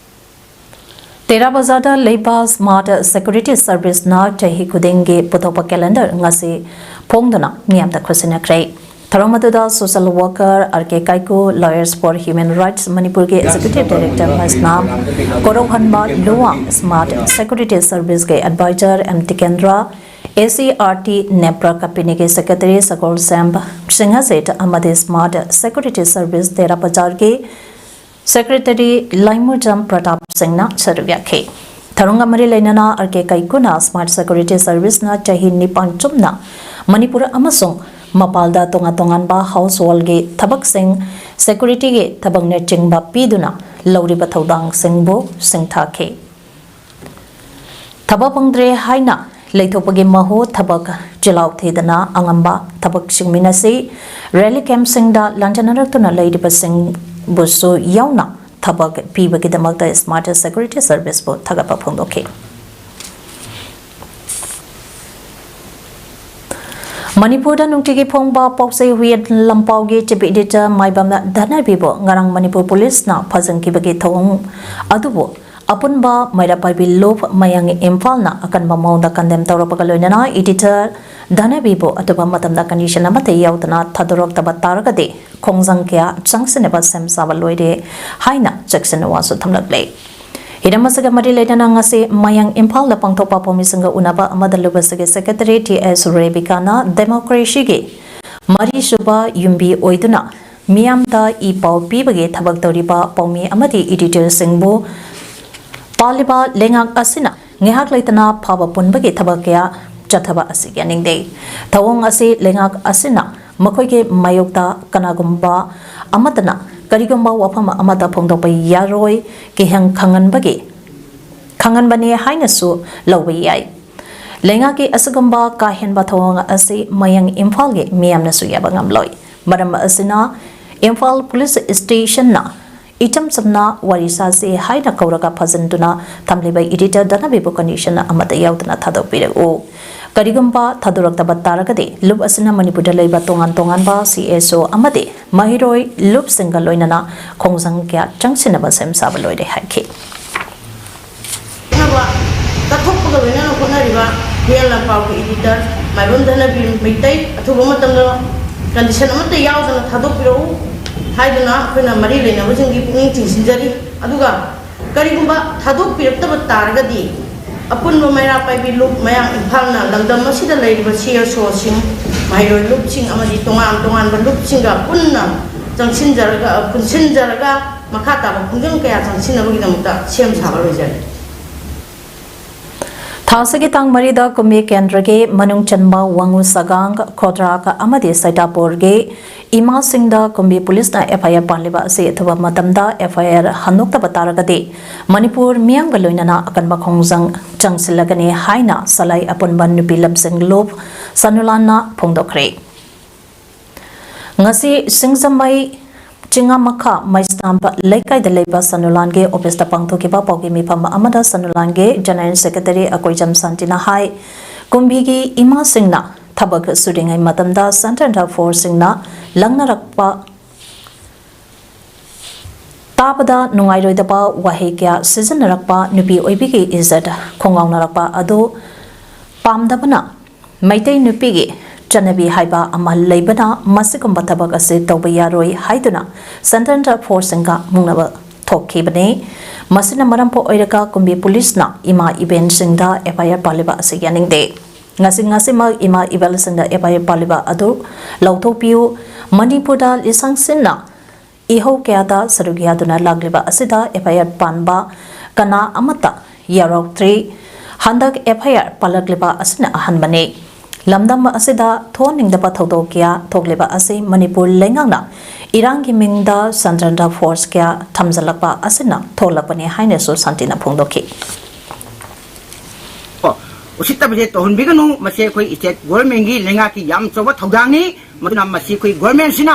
ꯇꯦꯔꯥ ꯕꯖꯥꯔꯗ ꯂꯩꯕ Smart Security Serviceꯅ ꯆꯍꯤ ꯈꯨꯗꯤꯡꯒꯤ ꯄꯨꯊꯣꯛꯄ calendar ꯉꯁꯤ ꯐꯣꯡꯗꯨꯅ ꯃꯤꯌꯥꯝꯗ ꯈꯨꯠꯁꯤꯟꯅꯈ꯭ꯔꯦ꯫ ꯊꯧꯔꯝ ꯑꯗꯨꯗ social worker R K Kaiku, Lawyers for Human Rights ꯃꯅꯤꯄꯨꯔꯒꯤ executive director ꯃꯁꯅꯥꯝ, ꯀꯣꯔꯧꯍꯟꯕ ꯂꯨꯋꯥꯡ, Smart Security Serviceꯀꯤ advisor M Tikendra, A C R T ꯅꯦꯄ꯭ꯔꯥ ꯀꯝꯄꯦꯅꯤꯒꯤ secretary ꯁꯒꯣꯜꯁꯦꯝ ꯁꯤꯡꯍꯖꯤꯠ ꯑꯃꯗꯤ Smart Security Service ꯇꯦꯔꯥ ꯕꯖꯥꯔꯒꯤ secretary ꯂꯥꯏꯃꯨꯖꯝ ꯄ꯭ꯔꯇꯥꯞ ꯁꯤꯡꯅ ꯁꯔꯨꯛ ꯌꯥꯈꯤ꯫ ꯊꯧꯔꯝꯒ ꯃꯔꯤ ꯂꯩꯅꯅ ꯑꯥꯔ ꯀꯦ ꯀꯥꯏꯀꯨꯅ Smart Security Serviceꯅ ꯆꯍꯤ ꯅꯤꯄꯥꯟ ꯆꯨꯞꯅ ꯃꯅꯤꯄꯨꯔ ꯑꯃꯁꯨꯡ ꯃꯄꯥꯟꯗ ꯇꯣꯉꯥꯟ ꯇꯣꯉꯥꯟꯕ householdꯒꯤ ꯊꯕꯛꯁꯤꯡ, securityꯒꯤ ꯊꯕꯛꯅꯆꯤꯡꯕ ꯄꯤꯗꯨꯅ ꯂꯧꯔꯤꯕ ꯊꯧꯗꯥꯡꯁꯤꯡꯕꯨ ꯁꯤꯡꯊꯥꯈꯤ꯫ ꯊꯕꯛ ꯐꯪꯗ꯭ꯔꯦ ꯍꯥꯏꯅ ꯂꯩꯊꯣꯛꯄꯒꯤ ꯃꯍꯨꯠ ꯊꯕꯛ ꯆꯤꯜꯍꯥꯎ ꯊꯤꯗꯅ ꯑꯉꯝꯕ ꯊꯕꯛ ꯁꯤꯟꯃꯤꯟꯅꯁꯤ꯫ Rally campꯁꯤꯡꯗ ꯂꯥꯟꯖꯦꯟꯅꯔꯛꯇꯨꯅ ꯂꯩꯔꯤꯕꯁꯤꯡꯕꯨꯁꯨ ꯌꯥꯎꯅ ꯊꯕꯛ ꯄꯤꯕꯒꯤꯗꯃꯛꯇ Smart Security Serviceꯕꯨ ꯊꯥꯒꯠꯄ ꯐꯣꯡꯗꯣꯛꯈꯤ꯫ ꯃꯅꯤꯄꯨꯔꯗ ꯅꯨꯡꯇꯤꯒꯤ ꯐꯣꯡꯕ ꯄꯥꯎꯆꯦ ꯍꯨꯏꯌꯦꯟ ꯂꯝꯄꯥꯎꯒꯤ chief editor ꯃꯥꯏꯕꯝ ꯙꯅꯕꯤꯕꯨ ꯉꯔꯥꯡ ꯃꯅꯤꯄꯨꯔ ꯄꯨꯂꯤꯁꯅ ꯐꯥꯖꯤꯟꯈꯤꯕꯒꯤ ꯊꯧꯑꯣꯡ ꯑꯗꯨꯕꯨ ꯑꯄꯨꯟꯕ ꯃꯩꯔꯥ ꯄꯥꯏꯕꯤ ꯂꯨꯞ ꯃꯌꯥꯡ ꯏꯝꯐꯥꯜꯅ ꯑꯀꯟꯕ ꯃꯑꯣꯡꯗ condemn ꯇꯧꯔꯛꯄꯒ ꯂꯣꯏꯅꯅ editor ꯙꯅꯕꯤꯕꯨ ꯑꯇꯣꯞꯄ ꯃꯇꯝꯗ condition ꯑꯃꯠꯇ ꯌꯥꯎꯗꯅ ꯊꯥꯗꯣꯔꯛꯇꯕ ꯇꯥꯔꯒꯗꯤ ꯈꯣꯡꯖꯪ ꯀꯌꯥ ꯆꯪꯁꯤꯟꯅꯕ ꯁꯦꯝ ꯁꯥꯕ ꯂꯣꯏꯔꯦ ꯍꯥꯏꯅ ꯆꯦꯛꯁꯤꯟꯅ ꯋꯥꯁꯨ ꯊꯝꯂꯛꯂꯦ꯫ ꯍꯤꯔꯝ ꯑꯁꯤꯒ ꯃꯔꯤ ꯂꯩꯅꯅ ꯉꯁꯤ ꯃꯌꯥꯡ ꯏꯝꯐꯥꯜꯗ ꯄꯥꯡꯊꯣꯛꯄ ꯄꯥꯎꯃꯤꯁꯤꯡꯒ ꯎꯅꯕ ꯑꯃꯗ ꯂꯨꯕꯁꯤꯒꯤ secretary ꯇꯤ ꯑꯦꯁ ꯔꯦꯕꯤꯀꯥꯅ democracyꯒꯤ ꯃꯔꯤꯁꯨꯕ ꯌꯨꯝꯕꯤ ꯑꯣꯏꯗꯨꯅ ꯃꯤꯌꯥꯝꯗ ꯏ ꯄꯥꯎ ꯄꯤꯕꯒꯤ ꯊꯕꯛ ꯇꯧꯔꯤꯕ ꯄꯥꯎꯃꯤ ꯑꯃꯗꯤ editorꯁꯤꯡꯕꯨ ꯄꯥꯜꯂꯤꯕ ꯂꯩꯉꯥꯛ ꯑꯁꯤꯅ ꯉꯥꯏꯍꯥꯛ ꯂꯩꯇꯅ ꯐꯥꯕ ꯄꯨꯟꯕꯒꯤ ꯊꯕꯛ ꯀꯌꯥ ꯆꯠꯊꯕ ꯑꯁꯤ ꯌꯥꯅꯤꯡꯗꯦ꯫ ꯊꯧꯑꯣꯡ ꯑꯁꯤ ꯂꯩꯉꯥꯛ ꯑꯁꯤꯅ ꯃꯈꯣꯏꯒꯤ ꯃꯥꯌꯣꯛꯇ ꯀꯅꯥꯒꯨꯝꯕ ꯑꯃꯠꯇꯅ ꯀꯔꯤꯒꯨꯝꯕ ꯋꯥꯐꯝ ꯑꯃꯠꯇ ꯐꯣꯡꯗꯣꯛꯄ ꯌꯥꯔꯣꯏ, ꯀꯤꯍꯪ ꯈꯪꯍꯟꯕꯒꯤ ꯈꯪꯍꯟꯕꯅꯤ ꯍꯥꯏꯅꯁꯨ ꯂꯧꯕ ꯌꯥꯏ꯫ ꯂꯩꯉꯥꯛꯀꯤ ꯑꯁꯤꯒꯨꯝꯕ ꯀꯥ ꯍꯦꯟꯕ ꯊꯧꯑꯣꯡ ꯑꯁꯤ ꯃꯌꯥꯡ ꯏꯝꯐꯥꯜꯒꯤ ꯃꯤꯌꯥꯝꯅꯁꯨ ꯌꯥꯕ ꯉꯝꯂꯣꯏ꯫ ꯃꯔꯝ ꯑꯁꯤꯅ ꯏꯝꯐꯥꯜ ꯄꯨꯂꯤꯁ ꯁ꯭ꯇꯦꯁꯟꯅ ꯏꯆꯝ ꯆꯝꯅ ꯋꯥꯔꯤ ꯁꯥꯁꯤ ꯍꯥꯏꯅ ꯀꯧꯔꯒ ꯐꯥꯖꯤꯟꯗꯨꯅ ꯊꯝꯂꯤꯕ ꯏꯗꯤꯇꯔ ꯙꯅꯕꯤꯕꯨ ꯀꯟꯗꯤꯁꯟ ꯑꯃꯠꯇ ꯌꯥꯎꯗꯅ ꯊꯥꯗꯣꯛꯄꯤꯔꯛꯎ꯫ ꯀꯔꯤꯒꯨꯝꯕ ꯊꯥꯗꯣꯔꯛꯇꯕ ꯇꯥꯔꯒꯗꯤ ꯂꯨꯞ ꯑꯁꯤꯅ ꯃꯅꯤꯄꯨꯔꯗ ꯂꯩꯕ ꯇꯣꯉꯥꯟ ꯇꯣꯉꯥꯟꯕ ꯁꯤ ꯑꯦꯁ ꯑꯣ ꯑꯃꯗꯤ ꯃꯍꯩꯔꯣꯏ ꯂꯨꯞꯁꯤꯡꯒ ꯂꯣꯏꯅꯅ ꯈꯣꯡꯖꯪ ꯀꯌꯥ ꯆꯪꯁꯤꯟꯅꯕ ꯁꯦꯝ ꯁꯥꯕ ꯂꯣꯏꯔꯦ ꯍꯥꯏꯈꯤ꯫ ꯍꯣꯠꯅꯕ ꯀꯠꯊꯣꯛꯄꯒ ꯂꯣꯏꯅꯅ ꯍꯣꯠꯅꯔꯤꯕ ꯍꯨꯏꯌꯥꯟ ꯂꯥꯟꯄꯥꯎꯒꯤ ꯏꯗꯤꯇꯔ ꯃꯥꯏꯕꯝ ꯙꯅꯕꯤꯔ ꯃꯩꯇꯩ ꯑꯊꯨꯕ ꯃꯇꯝꯗ ꯀꯟꯗꯤꯁꯟ ꯑꯃꯠꯇ ꯌꯥꯎꯗꯅ ꯊꯥꯗꯣꯛꯄꯤꯔꯛꯎ ꯍꯥꯏꯗꯨꯅ ꯑꯩꯈꯣꯏꯅ ꯃꯔꯤ ꯂꯩꯅꯕꯁꯤꯡꯒꯤ ꯄꯨꯛꯅꯤꯡ ꯆꯤꯡꯁꯤꯟꯖꯔꯤ꯫ ꯑꯗꯨꯒ ꯀꯔꯤꯒꯨꯝꯕ ꯊꯥꯗꯣꯛꯄꯤꯔꯛꯇꯕ ꯇꯥꯔꯒꯗꯤ ꯑꯄꯨꯟꯕ ꯃꯩꯔꯥ ꯄꯥꯏꯕꯤ ꯂꯨꯞ ꯃꯌꯥꯡ ꯏꯝꯐꯥꯜꯅ ꯂꯝꯗꯝ ꯑꯁꯤꯗ ꯂꯩꯔꯤꯕ ꯁꯤ ꯑꯦꯁ ꯑꯣꯁꯤꯡ, ꯃꯍꯩꯔꯣꯏ ꯂꯨꯞꯁꯤꯡ ꯑꯃꯗꯤ ꯇꯣꯉꯥꯟ ꯇꯣꯉꯥꯟꯕ ꯂꯨꯞꯁꯤꯡꯒ ꯄꯨꯟꯅ ꯆꯪꯁꯤꯟꯖꯔꯒ, ꯄꯨꯟꯁꯤꯟꯖꯔꯒ ꯃꯈꯥ ꯇꯥꯕ ꯈꯣꯡꯖꯪ ꯀꯌꯥ ꯆꯪꯁꯤꯟꯅꯕꯒꯤꯗꯃꯛꯇ ꯁꯦꯝ ꯁꯥꯕ ꯂꯣꯏꯖꯔꯤ꯫ ꯊꯥ ꯑꯁꯤꯒꯤ ꯇꯥꯡ ꯃꯔꯤꯗ ꯀꯨꯝꯕꯤ ꯀꯦꯟꯗ꯭ꯔꯒꯤ ꯃꯅꯨꯡ ꯆꯟꯕ ꯋꯥꯉꯨ ꯁꯒꯥꯡ, ꯈꯣꯗ꯭ꯔꯥꯛ ꯑꯃꯗꯤ ꯁꯩꯇꯥꯄꯨꯔꯒꯤ ꯏꯃꯥꯁꯤꯡꯗ ꯀꯨꯝꯕꯤ ꯄꯨꯂꯤꯁꯅ ꯑꯦꯐ ꯑꯥꯏ ꯑꯥꯔ ꯄꯥꯜꯂꯤꯕ ꯑꯁꯤ ꯑꯊꯨꯕ ꯃꯇꯝꯗ ꯑꯦꯐ ꯑꯥꯏ ꯑꯥꯔ ꯍꯟꯗꯣꯛꯇꯕ ꯇꯥꯔꯒꯗꯤ ꯃꯅꯤꯄꯨꯔ ꯃꯤꯌꯥꯝꯒ ꯂꯣꯏꯅꯅ ꯑꯀꯟꯕ ꯈꯣꯡꯖꯪ ꯆꯪꯁꯤꯜꯂꯒꯅꯤ ꯍꯥꯏꯅ ꯁꯂꯥꯏ ꯑꯄꯨꯟꯕ ꯅꯨꯄꯤ ꯂꯝꯖꯤꯡ ꯂꯨꯞ ꯁꯅꯨꯂꯥꯟꯅ ꯐꯣꯡꯗꯣꯛꯈ꯭ꯔꯦ꯫ ꯉꯁꯤ ꯁꯤꯡꯖꯃꯩ ꯆꯤꯉꯥꯃꯈꯥ ꯃꯩꯁꯅꯥꯝ ꯂꯩꯀꯥꯏꯗ ꯂꯩꯕ ꯁꯅꯨꯂꯥꯟꯒꯤ ꯑꯣꯐꯤꯁꯇ ꯄꯥꯡꯊꯣꯛꯈꯤꯕ ꯄꯥꯎꯒꯤ ꯃꯤꯐꯝ ꯑꯃꯗ ꯁꯅꯨꯂꯥꯟꯒꯤ ꯖꯦꯅꯔꯦꯜ ꯁꯦꯀ꯭ꯔꯦꯇꯔꯤ ꯑꯀꯣꯏꯖꯝ ꯁꯥꯟꯇꯤꯅ ꯍꯥꯏ, ꯀꯨꯝꯕꯤꯒꯤ ꯏꯃꯥꯁꯤꯡꯅ ꯊꯕꯛ ꯁꯨꯔꯤꯉꯩ ꯃꯇꯝꯗ ꯁꯦꯟꯇ꯭ꯔꯦꯜ ꯐꯣꯔꯁꯁꯤꯡꯅ ꯂꯪꯅꯔꯛꯄ, ꯇꯥꯕꯗ ꯅꯨꯡꯉꯥꯏꯔꯣꯏꯗꯕ ꯋꯥꯍꯩ ꯀꯌꯥ ꯁꯤꯖꯤꯟꯅꯔꯛꯄ, ꯅꯨꯄꯤ ꯑꯣꯏꯕꯤꯒꯤ ꯏꯖꯠ ꯈꯣꯡꯒꯥꯎꯅꯔꯛꯄ ꯑꯗꯨ ꯄꯥꯝꯗꯕꯅ ꯃꯩꯇꯩ ꯅꯨꯄꯤꯒꯤ ꯆꯠꯅꯕꯤ ꯍꯥꯏꯕ ꯑꯃ ꯂꯩꯕꯅ ꯃꯁꯤꯒꯨꯝꯕ ꯊꯕꯛ ꯑꯁꯤ ꯇꯧꯕ ꯌꯥꯔꯣꯏ ꯍꯥꯏꯗꯨꯅ ꯁꯦꯟꯇ꯭ꯔꯦꯜ ꯐꯣꯔꯁꯁꯤꯡꯒ ꯃꯨꯛꯅꯕ ꯊꯣꯛꯈꯤꯕꯅꯤ꯫ ꯃꯁꯤꯅ ꯃꯔꯝ ꯑꯣꯏꯔꯒ ꯀꯨꯝꯕꯤ ꯄꯨꯂꯤꯁꯅ ꯏꯃꯥ ꯏꯕꯦꯟꯁꯤꯡꯗ ꯑꯦꯐ ꯑꯥꯏ ꯑꯥꯔ ꯄꯥꯜꯂꯤꯕ ꯑꯁꯤ ꯌꯥꯅꯤꯡꯗꯦ꯫ ꯉꯁꯤ, ꯉꯁꯤꯃꯛ ꯏꯃꯥ ꯏꯕꯦꯜꯁꯤꯡꯗ ꯑꯦꯐ ꯑꯥꯏ ꯑꯥꯔ ꯄꯥꯜꯂꯤꯕ ꯑꯗꯨ ꯂꯧꯊꯣꯛꯄꯤꯌꯨ꯫ ꯃꯅꯤꯄꯨꯔꯗ ꯂꯤꯁꯪ ꯁꯤꯟꯅ ꯏꯍꯧ ꯀꯌꯥꯗ ꯁꯔꯨꯛ ꯌꯥꯗꯨꯅ ꯂꯥꯛꯂꯤꯕ ꯑꯁꯤꯗ ꯑꯦꯐ ꯑꯥꯏ ꯑꯥꯔ ꯄꯥꯟꯕ ꯀꯅꯥ ꯑꯃꯠꯇ ꯌꯥꯎꯔꯛꯇ꯭ꯔꯤ꯫ ꯍꯟꯗꯛ ꯑꯦꯐ ꯑꯥꯏ ꯑꯥꯔ ꯄꯥꯜꯂꯛꯂꯤꯕ ꯑꯁꯤꯅ ꯑꯍꯥꯟꯕꯅꯤ꯫ ꯂꯝꯗꯝ ꯑꯁꯤꯗ ꯊꯣꯛꯍꯟꯅꯤꯡꯗꯕ ꯊꯧꯗꯣꯛ ꯀꯌꯥ ꯊꯣꯛꯂꯤꯕ ꯑꯁꯤ ꯃꯅꯤꯄꯨꯔ ꯂꯩꯉꯥꯛꯅ ꯏꯔꯥꯡꯒꯤ ꯃꯤꯡꯗ ꯁꯦꯟꯇ꯭ꯔꯦꯜ ꯐꯣꯔꯁ ꯀꯌꯥ ꯊꯝꯖꯤꯜꯂꯛꯄ ꯑꯁꯤꯅ ꯊꯣꯛꯂꯛꯄꯅꯤ ꯍꯥꯏꯅꯁꯨ ꯁꯥꯟꯇꯤꯅ ꯐꯣꯡꯗꯣꯛꯈꯤ꯫ ꯎꯁꯤꯠꯇꯕꯁꯦ ꯇꯧꯍꯟꯕꯤꯒꯅꯨ꯫ ꯃꯁꯤ ꯑꯩꯈꯣꯏ state governmentꯀꯤ, ꯂꯩꯉꯥꯛꯀꯤ ꯌꯥꯝ ꯆꯥꯎꯕ ꯊꯧꯗꯥꯡꯅꯤ꯫ ꯃꯗꯨꯅ ꯃꯁꯤ ꯑꯩꯈꯣꯏ governmentꯁꯤꯅ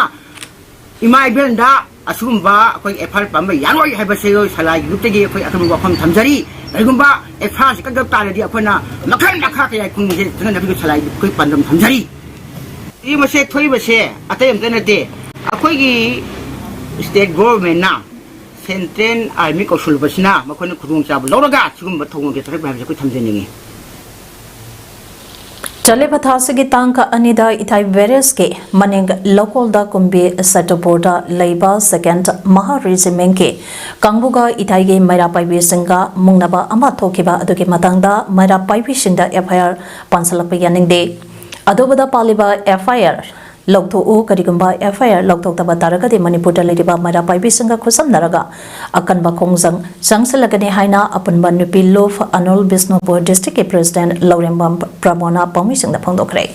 ꯏꯃꯥ ꯏꯕꯦꯜꯗ ꯑꯁꯤꯒꯨꯝꯕ ꯑꯩꯈꯣꯏ FIR ꯄꯥꯟꯕ ꯌꯥꯔꯣꯏ ꯍꯥꯏꯕꯁꯦ ꯑꯩꯈꯣꯏ ꯁꯂꯥꯏ groupꯇꯒꯤ ꯑꯩꯈꯣꯏ ꯑꯀꯟꯕ ꯋꯥꯐꯝ ꯊꯝꯖꯔꯤ꯫ ꯀꯔꯤꯒꯨꯝꯕ FIRꯁꯤ ꯀꯛꯇꯕ ꯇꯥꯔꯗꯤ ꯑꯩꯈꯣꯏꯅ ꯃꯈꯜ ꯃꯈꯥ ꯀꯌꯥꯒꯤ ꯈꯨꯟꯁꯦ ꯆꯪꯅꯅꯕꯒꯤ ꯁꯂꯥꯏ groupꯀꯤ ꯄꯥꯟꯗꯝ ꯊꯝꯖꯔꯤ꯫ ꯁꯤ ꯃꯁꯦ ꯊꯣꯛꯏꯕꯁꯦ ꯑꯇꯩ ꯑꯝꯇ ꯅꯠꯇꯦ, ꯑꯩꯈꯣꯏꯒꯤ state governmentꯅ Central Army ꯀꯧꯁꯤꯜꯂꯨꯕꯁꯤꯅ ꯃꯈꯣꯏꯅ ꯈꯨꯗꯣꯡꯆꯥꯕ ꯂꯧꯔꯒ ꯁꯤꯒꯨꯝꯕ ꯊꯧꯑꯣꯡꯁꯦ ꯊꯣꯛꯂꯛꯄ ꯍꯥꯏꯕꯁꯦ ꯑꯩꯈꯣꯏ ꯊꯝꯖꯅꯤꯡꯉꯤ꯫ ꯆꯠꯂꯤꯕ ꯊꯥ ꯑꯁꯤꯒꯤ ꯇꯥꯡ ꯑꯅꯤꯗ ꯏꯊꯥꯏ barrageꯀꯤ ꯃꯅꯤꯡ ꯂꯧꯀꯣꯜꯗ ꯀꯨꯝꯕꯤ ꯁꯦꯇꯨꯄꯨꯔꯗ ꯂꯩꯕ second Mahar Regimentꯀꯤ ꯀꯥꯡꯕꯨꯒ ꯏꯊꯥꯏꯒꯤ ꯃꯩꯔꯥ ꯄꯥꯏꯕꯤꯁꯤꯡꯒ ꯃꯨꯛꯅꯕ ꯑꯃ ꯊꯣꯛꯈꯤꯕ ꯑꯗꯨꯒꯤ ꯃꯇꯥꯡꯗ ꯃꯩꯔꯥ ꯄꯥꯏꯕꯤꯁꯤꯡꯗ FIR ꯄꯥꯟꯁꯤꯜꯂꯛꯄ ꯌꯥꯅꯤꯡꯗꯦ꯫ ꯑꯊꯨꯕꯗ ꯄꯥꯜꯂꯤꯕ FIR ꯂꯧꯊꯣꯛꯎ꯫ ꯀꯔꯤꯒꯨꯝꯕ FIR ꯂꯧꯊꯣꯛꯇꯕ ꯇꯥꯔꯒꯗꯤ ꯃꯅꯤꯄꯨꯔꯗ ꯂꯩꯔꯤꯕ ꯃꯩꯔꯥ ꯄꯥꯏꯕꯤꯁꯤꯡꯒ ꯈꯨꯠꯁꯝꯅꯔꯒ ꯑꯀꯟꯕ ꯈꯣꯡꯖꯪ ꯆꯪꯁꯤꯜꯂꯒꯅꯤ ꯍꯥꯏꯅ ꯑꯄꯨꯟꯕ ꯅꯨꯄꯤ ꯂꯨꯞ ꯑꯅꯣꯜ ꯕꯤꯁꯅꯨꯄꯨꯔ districtꯀꯤ president ꯂꯧꯔꯦꯝꯕꯝ ꯄ꯭ꯔꯃꯣꯅ ꯄꯥꯎꯃꯤꯁꯤꯡꯗ ꯐꯣꯡꯗꯣꯛꯈ꯭ꯔꯦ꯫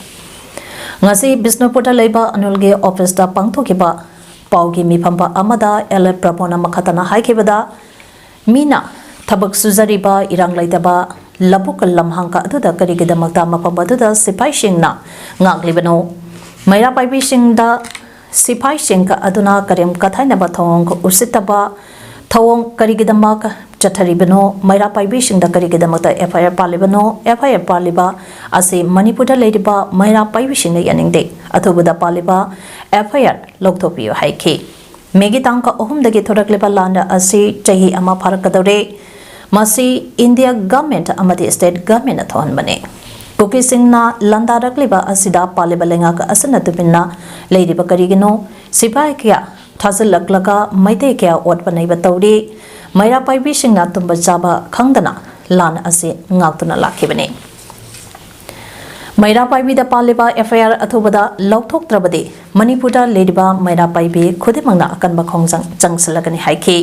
ꯉꯁꯤ ꯕꯤꯁꯅꯨꯄꯨꯔꯗ ꯂꯩꯕ ꯑꯅꯣꯜꯒꯤ officeꯇ ꯄꯥꯡꯊꯣꯛꯈꯤꯕ ꯄꯥꯎꯒꯤ ꯃꯤꯐꯝ ꯑꯃꯗ ꯑꯦꯜ ꯑꯦꯐ ꯄ꯭ꯔꯃꯣꯅ ꯃꯈꯥ ꯇꯥꯅ ꯍꯥꯏꯈꯤꯕꯗ, ꯃꯤꯅ ꯊꯕꯛ ꯁꯨꯖꯔꯤꯕ ꯏꯔꯥꯡ ꯂꯩꯇꯕ ꯂꯧꯕꯨꯛ ꯂꯝꯍꯥꯡꯒ ꯑꯗꯨꯗ ꯀꯔꯤꯒꯤꯗꯃꯛꯇ ꯃꯐꯝ ꯑꯗꯨꯗ ꯁꯤꯐꯥꯏꯁꯤꯡꯅ ꯉꯥꯛꯂꯤꯕꯅꯣ? ꯃꯩꯔꯥ ꯄꯥꯏꯕꯤꯁꯤꯡꯗ ꯁꯤꯐꯥꯏꯁꯤꯡ ꯑꯗꯨꯅ ꯀꯔꯦꯝ ꯀꯊꯥꯏꯅꯕ ꯊꯧꯑꯣꯡ ꯎꯁꯤꯠꯇꯕ ꯊꯧꯑꯣꯡ ꯀꯔꯤꯒꯤꯗꯃꯛ ꯆꯠꯊꯔꯤꯕꯅꯣ? ꯃꯩꯔꯥ ꯄꯥꯏꯕꯤꯁꯤꯡꯗ ꯀꯔꯤꯒꯤꯗꯃꯛꯇ FIR ꯄꯥꯜꯂꯤꯕꯅꯣ? FIR ꯄꯥꯜꯂꯤꯕ ꯑꯁꯤ ꯃꯅꯤꯄꯨꯔꯗ ꯂꯩꯔꯤꯕ ꯃꯩꯔꯥ ꯄꯥꯏꯕꯤꯁꯤꯡꯅ ꯌꯥꯅꯤꯡꯗꯦ꯫ ꯑꯊꯨꯕꯗ ꯄꯥꯜꯂꯤꯕ FIR ꯂꯧꯊꯣꯛꯄꯤꯌꯨ ꯍꯥꯏꯈꯤ꯫ ꯃꯦꯒꯤ ꯇꯥꯡ ꯑꯍꯨꯝꯗꯒꯤ ꯊꯣꯔꯛꯂꯤꯕ ꯂꯥꯟ ꯑꯁꯤ ꯆꯍꯤ ꯑꯃ ꯐꯥꯔꯛꯀꯗꯧꯔꯦ꯫ ꯃꯁꯤ ꯏꯟꯗꯤꯌꯥ government ꯑꯃꯗꯤ state governmentꯅ ꯊꯣꯛꯍꯟꯕꯅꯤ꯫ ꯀꯨꯀꯤꯁꯤꯡꯅ ꯂꯥꯟꯗꯥꯔꯛꯂꯤꯕ ꯑꯁꯤꯗ ꯄꯥꯜꯂꯤꯕ ꯂꯩꯉꯥꯛ ꯑꯁꯤꯅ ꯇꯨꯃꯤꯟꯅ ꯂꯩꯔꯤꯕ ꯀꯔꯤꯒꯤꯅꯣ? ꯁꯤꯐꯥꯏ ꯀꯌꯥ ꯊꯥꯖꯤꯜꯂꯛꯂꯒ ꯃꯩꯇꯩ ꯀꯌꯥ ꯑꯣꯠꯄ ꯅꯩꯕ ꯇꯧꯔꯤ꯫ ꯃꯩꯔꯥ ꯄꯥꯏꯕꯤꯁꯤꯡꯅ ꯇꯨꯝꯕ ꯆꯥꯕ ꯈꯪꯗꯅ ꯂꯥꯟ ꯑꯁꯤ ꯉꯥꯛꯇꯨꯅ ꯂꯥꯛꯈꯤꯕꯅꯤ꯫ ꯃꯩꯔꯥ ꯄꯥꯏꯕꯤꯗ ꯄꯥꯜꯂꯤꯕ FIR ꯑꯊꯨꯕꯗ ꯂꯧꯊꯣꯛꯇ꯭ꯔꯕꯗꯤ ꯃꯅꯤꯄꯨꯔꯗ ꯂꯩꯔꯤꯕ ꯃꯩꯔꯥ ꯄꯥꯏꯕꯤ ꯈꯨꯗꯤꯡꯃꯛꯅ ꯑꯀꯟꯕ ꯈꯣꯡꯖꯪ ꯆꯪꯁꯤꯜꯂꯒꯅꯤ ꯍꯥꯏꯈꯤ꯫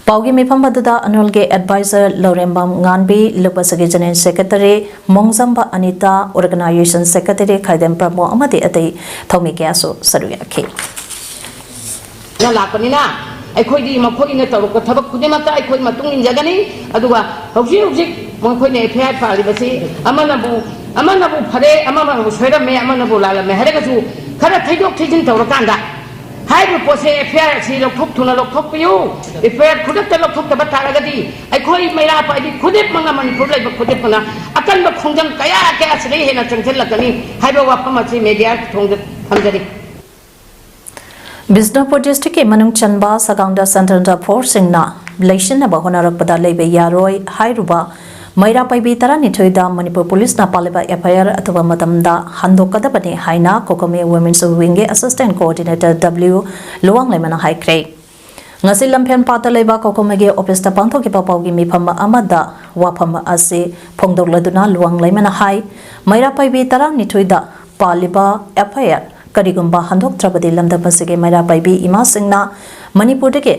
ꯄꯥꯎꯒꯤ ꯃꯤꯐꯝ ꯑꯗꯨꯗ ꯑꯅꯣꯜꯒꯤ advisor ꯂꯧꯔꯦꯝꯕꯝ ꯉꯥꯟꯕꯤ, ꯂꯨꯄꯥꯁꯒꯤ general secretary ꯃꯣꯡꯖꯝꯕ Anita, organization secretary ꯈꯥꯏꯗꯦꯝ ꯄ꯭ꯔꯃꯣ ꯑꯃꯗꯤ ꯑꯇꯩ ꯊꯧꯃꯤ ꯀꯌꯥꯁꯨ ꯁꯔꯨꯛ ꯌꯥꯈꯤ꯫ ꯂꯥꯛꯄꯅꯤꯅ ꯑꯩꯈꯣꯏꯗꯤ ꯃꯈꯣꯏꯅ ꯇꯧꯔꯛꯄ ꯊꯕꯛ ꯈꯨꯗꯤꯡꯃꯛꯇ ꯑꯩꯈꯣꯏ ꯃꯇꯨꯡ ꯏꯟꯖꯒꯅꯤ꯫ ꯑꯗꯨꯒ ꯍꯧꯖꯤꯛ ꯍꯧꯖꯤꯛ ꯃꯈꯣꯏꯅ ꯑꯦꯐ ꯑꯥꯏ ꯑꯥꯔ ꯄꯥꯜꯂꯤꯕꯁꯤ ꯑꯃꯅꯕꯨ ꯑꯃꯅꯕꯨ ꯐꯔꯦ, ꯑꯃꯅꯕꯨ ꯁꯣꯏꯔꯝꯃꯦ, ꯑꯃꯅꯕꯨ ꯂꯥꯜꯂꯝꯃꯦ ꯍꯥꯏꯔꯒꯁꯨ, ꯈꯔ ꯊꯩꯗꯣꯛ ꯊꯩꯖꯤꯟ ꯇꯧꯔꯀꯥꯟꯗ ꯍꯥꯏꯔꯤꯕ ꯄꯣꯠꯁꯦ ꯑꯦꯐ ꯑꯥꯏ ꯑꯥꯔ ꯑꯁꯤ ꯂꯧꯊꯣꯛ ꯊꯨꯅ ꯂꯧꯊꯣꯛꯄꯤꯌꯨ꯫ ꯑꯦꯐ ꯑꯥꯏ ꯑꯥꯔ ꯈꯨꯗꯛꯇ ꯂꯧꯊꯣꯛꯇꯕ ꯇꯥꯔꯒꯗꯤ ꯑꯩꯈꯣꯏ ꯃꯩꯔꯥ ꯄꯥꯏꯕꯤ ꯈꯨꯗꯤꯡꯃꯛꯅ, ꯃꯅꯤꯄꯨꯔ ꯂꯩꯕ ꯈꯨꯗꯤꯡꯃꯛꯅ ꯑꯀꯟꯕ ꯈꯣꯡꯖꯪ ꯀꯌꯥ ꯀꯌꯥ ꯁꯤꯗꯩ ꯍꯦꯟꯅ ꯆꯪꯁꯤꯜꯂꯛꯀꯅꯤ ꯍꯥꯏꯕ ꯋꯥꯐꯝ ꯑꯁꯤ ꯃꯦꯗꯤꯌꯥꯒꯤ ꯊꯣꯡꯗ ꯊꯝꯖꯔꯤ꯫ ꯕꯤꯁꯅꯨꯄꯨꯔ ꯗꯤꯁꯇ꯭ꯔꯤꯛꯀꯤ ꯃꯅꯨꯡ ꯆꯟꯕ ꯁꯒꯥꯡꯗ ꯁꯦꯟꯇ꯭ꯔꯦꯜ ꯐꯣꯔꯁꯁꯤꯡꯅ ꯂꯩꯁꯤꯟꯅꯕ ꯍꯣꯠꯅꯔꯛꯄꯗ ꯂꯩꯕ ꯌꯥꯔꯣꯏ ꯍꯥꯏꯔꯨꯕ ꯃꯩꯔꯥ ꯄꯥꯏꯕꯤ ꯇꯔꯥꯅꯤꯊꯣꯏꯗ ꯃꯅꯤꯄꯨꯔ ꯄꯨꯂꯤꯁꯅ ꯄꯥꯜꯂꯤꯕ ꯑꯦꯐ ꯑꯥꯏ ꯑꯥꯔ ꯑꯊꯨꯕ ꯃꯇꯝꯗ ꯍꯟꯗꯣꯛꯀꯗꯕꯅꯤ ꯍꯥꯏꯅ ꯀꯣꯀꯣꯃꯤ ꯋꯨꯃꯦꯟꯁ ꯋꯤꯡꯒꯤ ꯑꯦꯁꯤꯁꯇꯦꯟ ꯀꯣꯑꯣꯔꯗꯤꯅꯦꯇꯔ ꯗꯕ꯭ꯂꯤꯎ ꯂꯨꯋꯥꯡꯂꯩꯃꯅ ꯍꯥꯏꯈ꯭ꯔꯦ꯫ ꯉꯁꯤ ꯂꯝꯐꯦꯜ ꯄꯥꯠꯇ ꯂꯩꯕ ꯀꯣꯀꯣꯃꯤꯒꯤ ꯑꯣꯐꯤꯁꯇ ꯄꯥꯡꯊꯣꯛꯈꯤꯕ ꯄꯥꯎꯒꯤ ꯃꯤꯐꯝ ꯑꯃꯗ ꯋꯥꯐꯝ ꯑꯁꯤ ꯐꯣꯡꯗꯣꯛꯂꯗꯨꯅ ꯂꯨꯋꯥꯡꯂꯩꯃꯅ ꯍꯥꯏ, ꯃꯩꯔꯥ ꯄꯥꯏꯕꯤ ꯇꯔꯥꯅꯤꯊꯣꯏꯗ ꯄꯥꯜꯂꯤꯕ ꯑꯦꯐ ꯑꯥꯏ ꯑꯥꯔ ꯀꯔꯤꯒꯨꯝꯕ ꯍꯟꯗꯣꯛꯇ꯭ꯔꯕꯗꯤ ꯂꯝꯗꯝ ꯑꯁꯤꯒꯤ ꯃꯩꯔꯥ ꯄꯥꯏꯕꯤ ꯏꯃꯥꯁꯤꯡꯅ ꯃꯅꯤꯄꯨꯔꯗꯒꯤ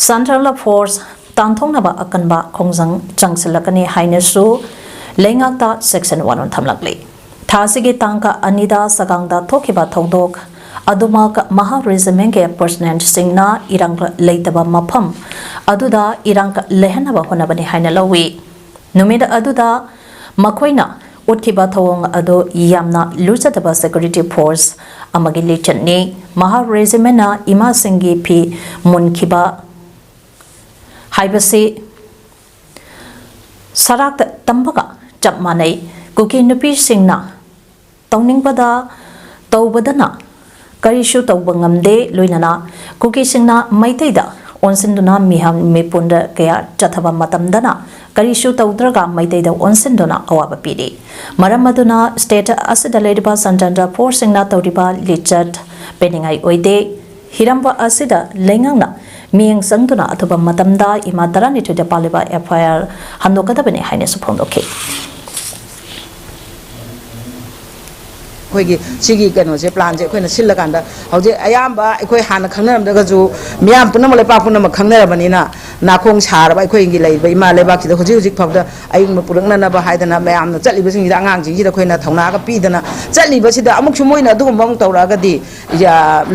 ꯁꯦꯟꯇ꯭ꯔꯦꯜ ꯐꯣꯔꯁ ꯇꯥꯟꯊꯣꯛꯅꯕ ꯑꯀꯟꯕ ꯈꯣꯡꯖꯪ ꯆꯪꯁꯤꯜꯂꯛꯀꯅꯤ ꯍꯥꯏꯅꯁꯨ ꯂꯩꯉꯥꯛꯇ ꯆꯦꯛꯁꯤꯟ ꯋꯥꯔꯣꯜ ꯊꯝꯂꯛꯂꯤ꯫ ꯊꯥ ꯑꯁꯤꯒꯤ ꯇꯥꯡ ꯑꯅꯤꯗ ꯁꯒꯥꯡꯗ ꯊꯣꯛꯈꯤꯕ ꯊꯧꯗꯣꯛ ꯑꯗꯨꯃꯛ ꯃꯍꯥ ꯔꯦꯖꯤꯃꯦꯟꯒꯤ ꯄꯔꯁꯅꯦꯜꯁꯤꯡꯅ ꯏꯔꯥꯡ ꯂꯩꯇꯕ ꯃꯐꯝ ꯑꯗꯨꯗ ꯏꯔꯥꯡ ꯂꯩꯍꯟꯅꯕ ꯍꯣꯠꯅꯕꯅꯤ ꯍꯥꯏꯅ ꯂꯧꯏ꯫ ꯅꯨꯃꯤꯠ ꯑꯗꯨꯗ ꯃꯈꯣꯏꯅ ꯎꯠꯈꯤꯕ ꯊꯧꯑꯣꯡ ꯑꯗꯨ ꯌꯥꯝꯅ ꯂꯨꯖꯗꯕ ꯁꯦꯀ꯭ꯌꯨꯔꯤꯇꯤ ꯐꯣꯔꯁ ꯑꯃꯒꯤ ꯂꯤꯆꯠꯅꯤ꯫ ꯃꯍꯥ ꯔꯦꯖꯤꯃꯦꯟꯅ ꯏꯃꯥꯁꯤꯡꯒꯤ ꯐꯤ ꯃꯨꯟꯈꯤꯕ ꯍꯥꯏꯕꯁꯤ ꯁꯔꯥꯛꯇ ꯇꯝꯕꯒ ꯆꯞ ꯃꯥꯟꯅꯩ꯫ ꯀꯨꯀꯤ ꯅꯨꯄꯤꯁꯤꯡꯅ ꯇꯧꯅꯤꯡꯕꯗ ꯇꯧꯕꯗꯅ ꯀꯔꯤꯁꯨ ꯇꯧꯕ ꯉꯝꯗꯦ꯫ ꯂꯣꯏꯅꯅ ꯀꯨꯀꯤꯁꯤꯡꯅ ꯃꯩꯇꯩꯗ ꯑꯣꯟꯁꯤꯟꯗꯨꯅ ꯃꯤꯍꯥꯝ ꯃꯤꯄꯨꯟꯗ ꯀꯌꯥ ꯆꯠꯊꯕ ꯃꯇꯝꯗꯅ ꯀꯔꯤꯁꯨ ꯇꯧꯗ꯭ꯔꯒ ꯃꯩꯇꯩꯗ ꯑꯣꯟꯁꯤꯟꯗꯨꯅ ꯑꯋꯥꯕ ꯄꯤꯔꯤ꯫ ꯃꯔꯝ ꯑꯗꯨꯅ ꯁ꯭ꯇꯦꯠ ꯑꯁꯤꯗ ꯂꯩꯔꯤꯕ ꯁꯦꯟꯇ꯭ꯔꯦꯜ ꯐꯣꯔꯁꯁꯤꯡꯅ ꯇꯧꯔꯤꯕ ꯂꯤꯆꯠ ꯄꯦꯟꯅꯤꯡꯉꯥꯏ ꯑꯣꯏꯗꯦ꯫ ꯍꯤꯔꯝꯕ ꯑꯁꯤꯗ ꯂꯩꯉꯥꯛꯅ ꯃꯤꯠꯌꯦꯡ ꯆꯪꯗꯨꯅ ꯑꯊꯨꯕ ꯃꯇꯝꯗ ꯏꯃꯥ ꯇꯔꯥꯅꯤꯊꯣꯏꯗ ꯄꯥꯜꯂꯤꯕ ꯑꯦꯐ ꯑꯥꯏ ꯑꯥꯔ ꯍꯟꯗꯣꯛꯀꯗꯕꯅꯤ ꯍꯥꯏꯅꯁꯨ ꯐꯣꯡꯗꯣꯛꯈꯤ꯫ ꯑꯩꯈꯣꯏꯒꯤ ꯁꯤꯒꯤ ꯀꯩꯅꯣꯁꯦ, ꯄ꯭ꯂꯥꯟꯁꯦ ꯑꯩꯈꯣꯏꯅ ꯁꯤꯜꯂꯀꯥꯟꯗ, ꯍꯧꯖꯤꯛ ꯑꯌꯥꯝꯕ ꯑꯩꯈꯣꯏ ꯍꯥꯟꯅ ꯈꯪꯅꯔꯝꯗ꯭ꯔꯒꯁꯨ, ꯃꯤꯌꯥꯝ ꯄꯨꯝꯅꯃꯛ, ꯂꯩꯄꯥꯛ ꯄꯨꯝꯅꯃꯛ ꯈꯪꯅꯔꯕꯅꯤꯅ, ꯅꯥꯈꯣꯡ ꯁꯥꯔꯕ ꯑꯩꯈꯣꯏꯒꯤ ꯂꯩꯔꯤꯕ ꯏꯃꯥ ꯂꯩꯕꯥꯛꯁꯤꯗ ꯍꯧꯖꯤꯛ ꯍꯧꯖꯤꯛ ꯐꯥꯎꯗ ꯑꯌꯤꯡꯕ ꯄꯨꯔꯛꯅꯅꯕ ꯍꯥꯏꯗꯅ ꯃꯌꯥꯝꯅ ꯆꯠꯂꯤꯕꯁꯤꯡꯁꯤꯗ, ꯑꯉꯥꯡꯁꯤꯡꯁꯤꯗ ꯑꯩꯈꯣꯏꯅ ꯊꯧꯅꯥꯒ ꯄꯤꯗꯅ ꯆꯠꯂꯤꯕꯁꯤꯗ, ꯑꯃꯨꯛꯁꯨ ꯃꯣꯏꯅ ꯑꯗꯨꯒꯨꯝꯕ ꯑꯃꯨꯛ ꯇꯧꯔꯛꯑꯒꯗꯤ,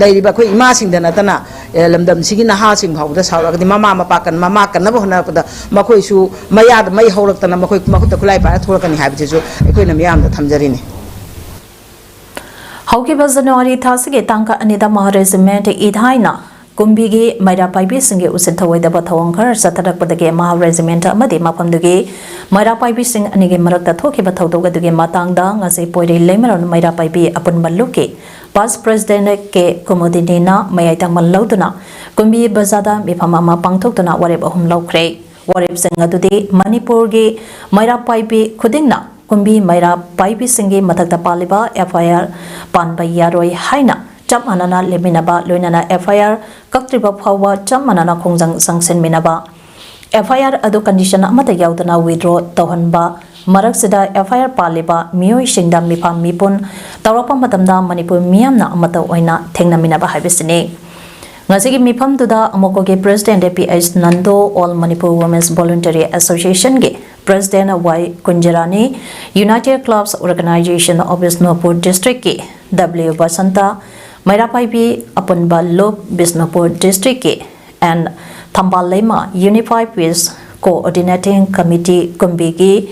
ꯂꯩꯔꯤꯕ ꯑꯩꯈꯣꯏ ꯏꯃꯥꯁꯤꯡꯗ ꯅꯠꯇꯅ, ꯂꯝꯗꯝꯁꯤꯒꯤ ꯅꯍꯥꯁꯤꯡ ꯐꯥꯎꯕꯗ ꯁꯥꯎꯔꯛꯑꯒꯗꯤ, ꯃꯃꯥ ꯃꯄꯥ ꯀꯟ-, ꯃꯃꯥ ꯀꯟꯅꯕ ꯍꯣꯠꯅꯔꯛꯄꯗ ꯃꯈꯣꯏꯁꯨ ꯃꯌꯥꯗ ꯃꯩ ꯍꯧꯔꯛꯇꯅ ꯃꯈꯣꯏ ꯃꯈꯨꯠꯇ ꯈꯨꯠꯂꯥꯏ ꯄꯥꯏꯔ ꯊꯣꯛꯂꯛꯀꯅꯤ ꯍꯥꯏꯕꯁꯤꯁꯨ ꯑꯩꯈꯣꯏꯅ ꯃꯤꯌꯥꯝꯗ ꯊꯝꯖꯔꯤꯅꯤ꯫ ꯍꯧꯈꯤꯕ ꯖꯅꯋꯥꯔꯤ ꯊꯥꯁꯤꯒꯤ ꯇꯥꯡ ꯑꯅꯤꯗ ꯃꯍꯥ ꯔꯦꯖꯤꯃꯦꯟꯠ ꯏꯊꯥꯏꯅ ꯀꯨꯝꯕꯤꯒꯤ ꯃꯩꯔꯥ ꯄꯥꯏꯕꯤꯁꯤꯡꯒꯤ ꯎꯁꯤꯠ ꯊꯧꯑꯣꯏꯗꯕ ꯊꯧꯑꯣꯡ ꯈꯔ ꯆꯠꯊꯔꯛꯄꯗꯒꯤ ꯃꯍꯥ ꯔꯦꯖꯤꯃꯦꯟꯠ ꯑꯃꯗꯤ ꯃꯐꯝꯗꯨꯒꯤ ꯃꯩꯔꯥ ꯄꯥꯏꯕꯤꯁꯤꯡ ꯑꯅꯤꯒꯤ ꯃꯔꯛꯇ ꯊꯣꯛꯈꯤꯕ ꯊꯧꯗꯣꯛ ꯑꯗꯨꯒꯤ ꯃꯇꯥꯡꯗ ꯉꯁꯤ ꯄꯣꯏꯔꯩ ꯂꯩꯃꯔꯣꯟ ꯃꯩꯔꯥ ꯄꯥꯏꯕꯤ ꯑꯄꯨꯟꯕ ꯂꯨꯞꯀꯤ past president ꯀꯦ ꯀꯨꯃꯨꯗꯤꯅꯤꯅ ꯃꯌꯥꯏ ꯇꯪꯕ ꯂꯧꯗꯨꯅ ꯀꯨꯝꯕꯤ ꯕꯖꯥꯔꯗ ꯃꯤꯐꯝ ꯑꯃ ꯄꯥꯡꯊꯣꯛꯇꯨꯅ ꯋꯥꯔꯦꯞ ꯑꯍꯨꯝ ꯂꯧꯈ꯭ꯔꯦ꯫ ꯋꯥꯔꯦꯞꯁꯤꯡ ꯑꯗꯨꯗꯤ ꯃꯅꯤꯄꯨꯔꯒꯤ ꯃꯩꯔꯥ ꯄꯥꯏꯕꯤ ꯈꯨꯗꯤꯡꯅ ꯀꯨꯝꯕꯤ ꯃꯩꯔꯥ ꯄꯥꯏꯕꯤꯁꯤꯡꯒꯤ ꯃꯊꯛꯇ ꯄꯥꯜꯂꯤꯕ F I R ꯄꯥꯟꯕ ꯌꯥꯔꯣꯏ ꯍꯥꯏꯅ ꯆꯞ ꯃꯥꯟꯅꯅ ꯂꯦꯞꯃꯤꯟꯅꯕ, ꯂꯣꯏꯅꯅ F I R ꯀꯛꯇ꯭ꯔꯤꯕ ꯐꯥꯎꯕ ꯆꯞ ꯃꯥꯟꯅꯅ ꯈꯣꯡꯖꯪ ꯆꯪꯁꯤꯟꯃꯤꯟꯅꯕ, F I R ꯑꯗꯨ condition ꯑꯃꯠꯇ ꯌꯥꯎꯗꯅ withdraw ꯇꯧꯍꯟꯕ, ꯃꯔꯛꯁꯤꯗ F I R ꯄꯥꯜꯂꯤꯕ ꯃꯤꯑꯣꯏꯁꯤꯡꯗ ꯃꯤꯐꯝ ꯃꯤꯄꯨꯟ ꯇꯧꯔꯛꯄ ꯃꯇꯝꯗ ꯃꯅꯤꯄꯨꯔ ꯃꯤꯌꯥꯝꯅ ꯑꯃꯠꯇ ꯑꯣꯏꯅ ꯊꯦꯡꯅꯃꯤꯟꯅꯕ ꯍꯥꯏꯕꯁꯤꯅꯤ꯫ ꯉꯁꯤꯒꯤ ꯃꯤꯐꯝꯗꯨꯗ ꯑꯃꯣꯀꯣꯒꯤ president P H Nando, All Manipur Women's Voluntary Association ꯒꯤ president Y Kunjarani, United Clubs Organization of Bishnupur District ꯀꯤ W ꯕꯁꯟꯇ, ꯃꯩꯔꯥ ꯄꯥꯏꯕꯤ ꯑꯄꯨꯟꯕ ꯂꯨꯞ ꯕꯤꯁꯅꯨꯄꯨꯔ District ꯀꯤ N ꯊꯝꯕꯥꯜ ꯂꯩꯃ, Unified Peace Coordinating Committee ꯀꯨꯝꯕꯤꯒꯤ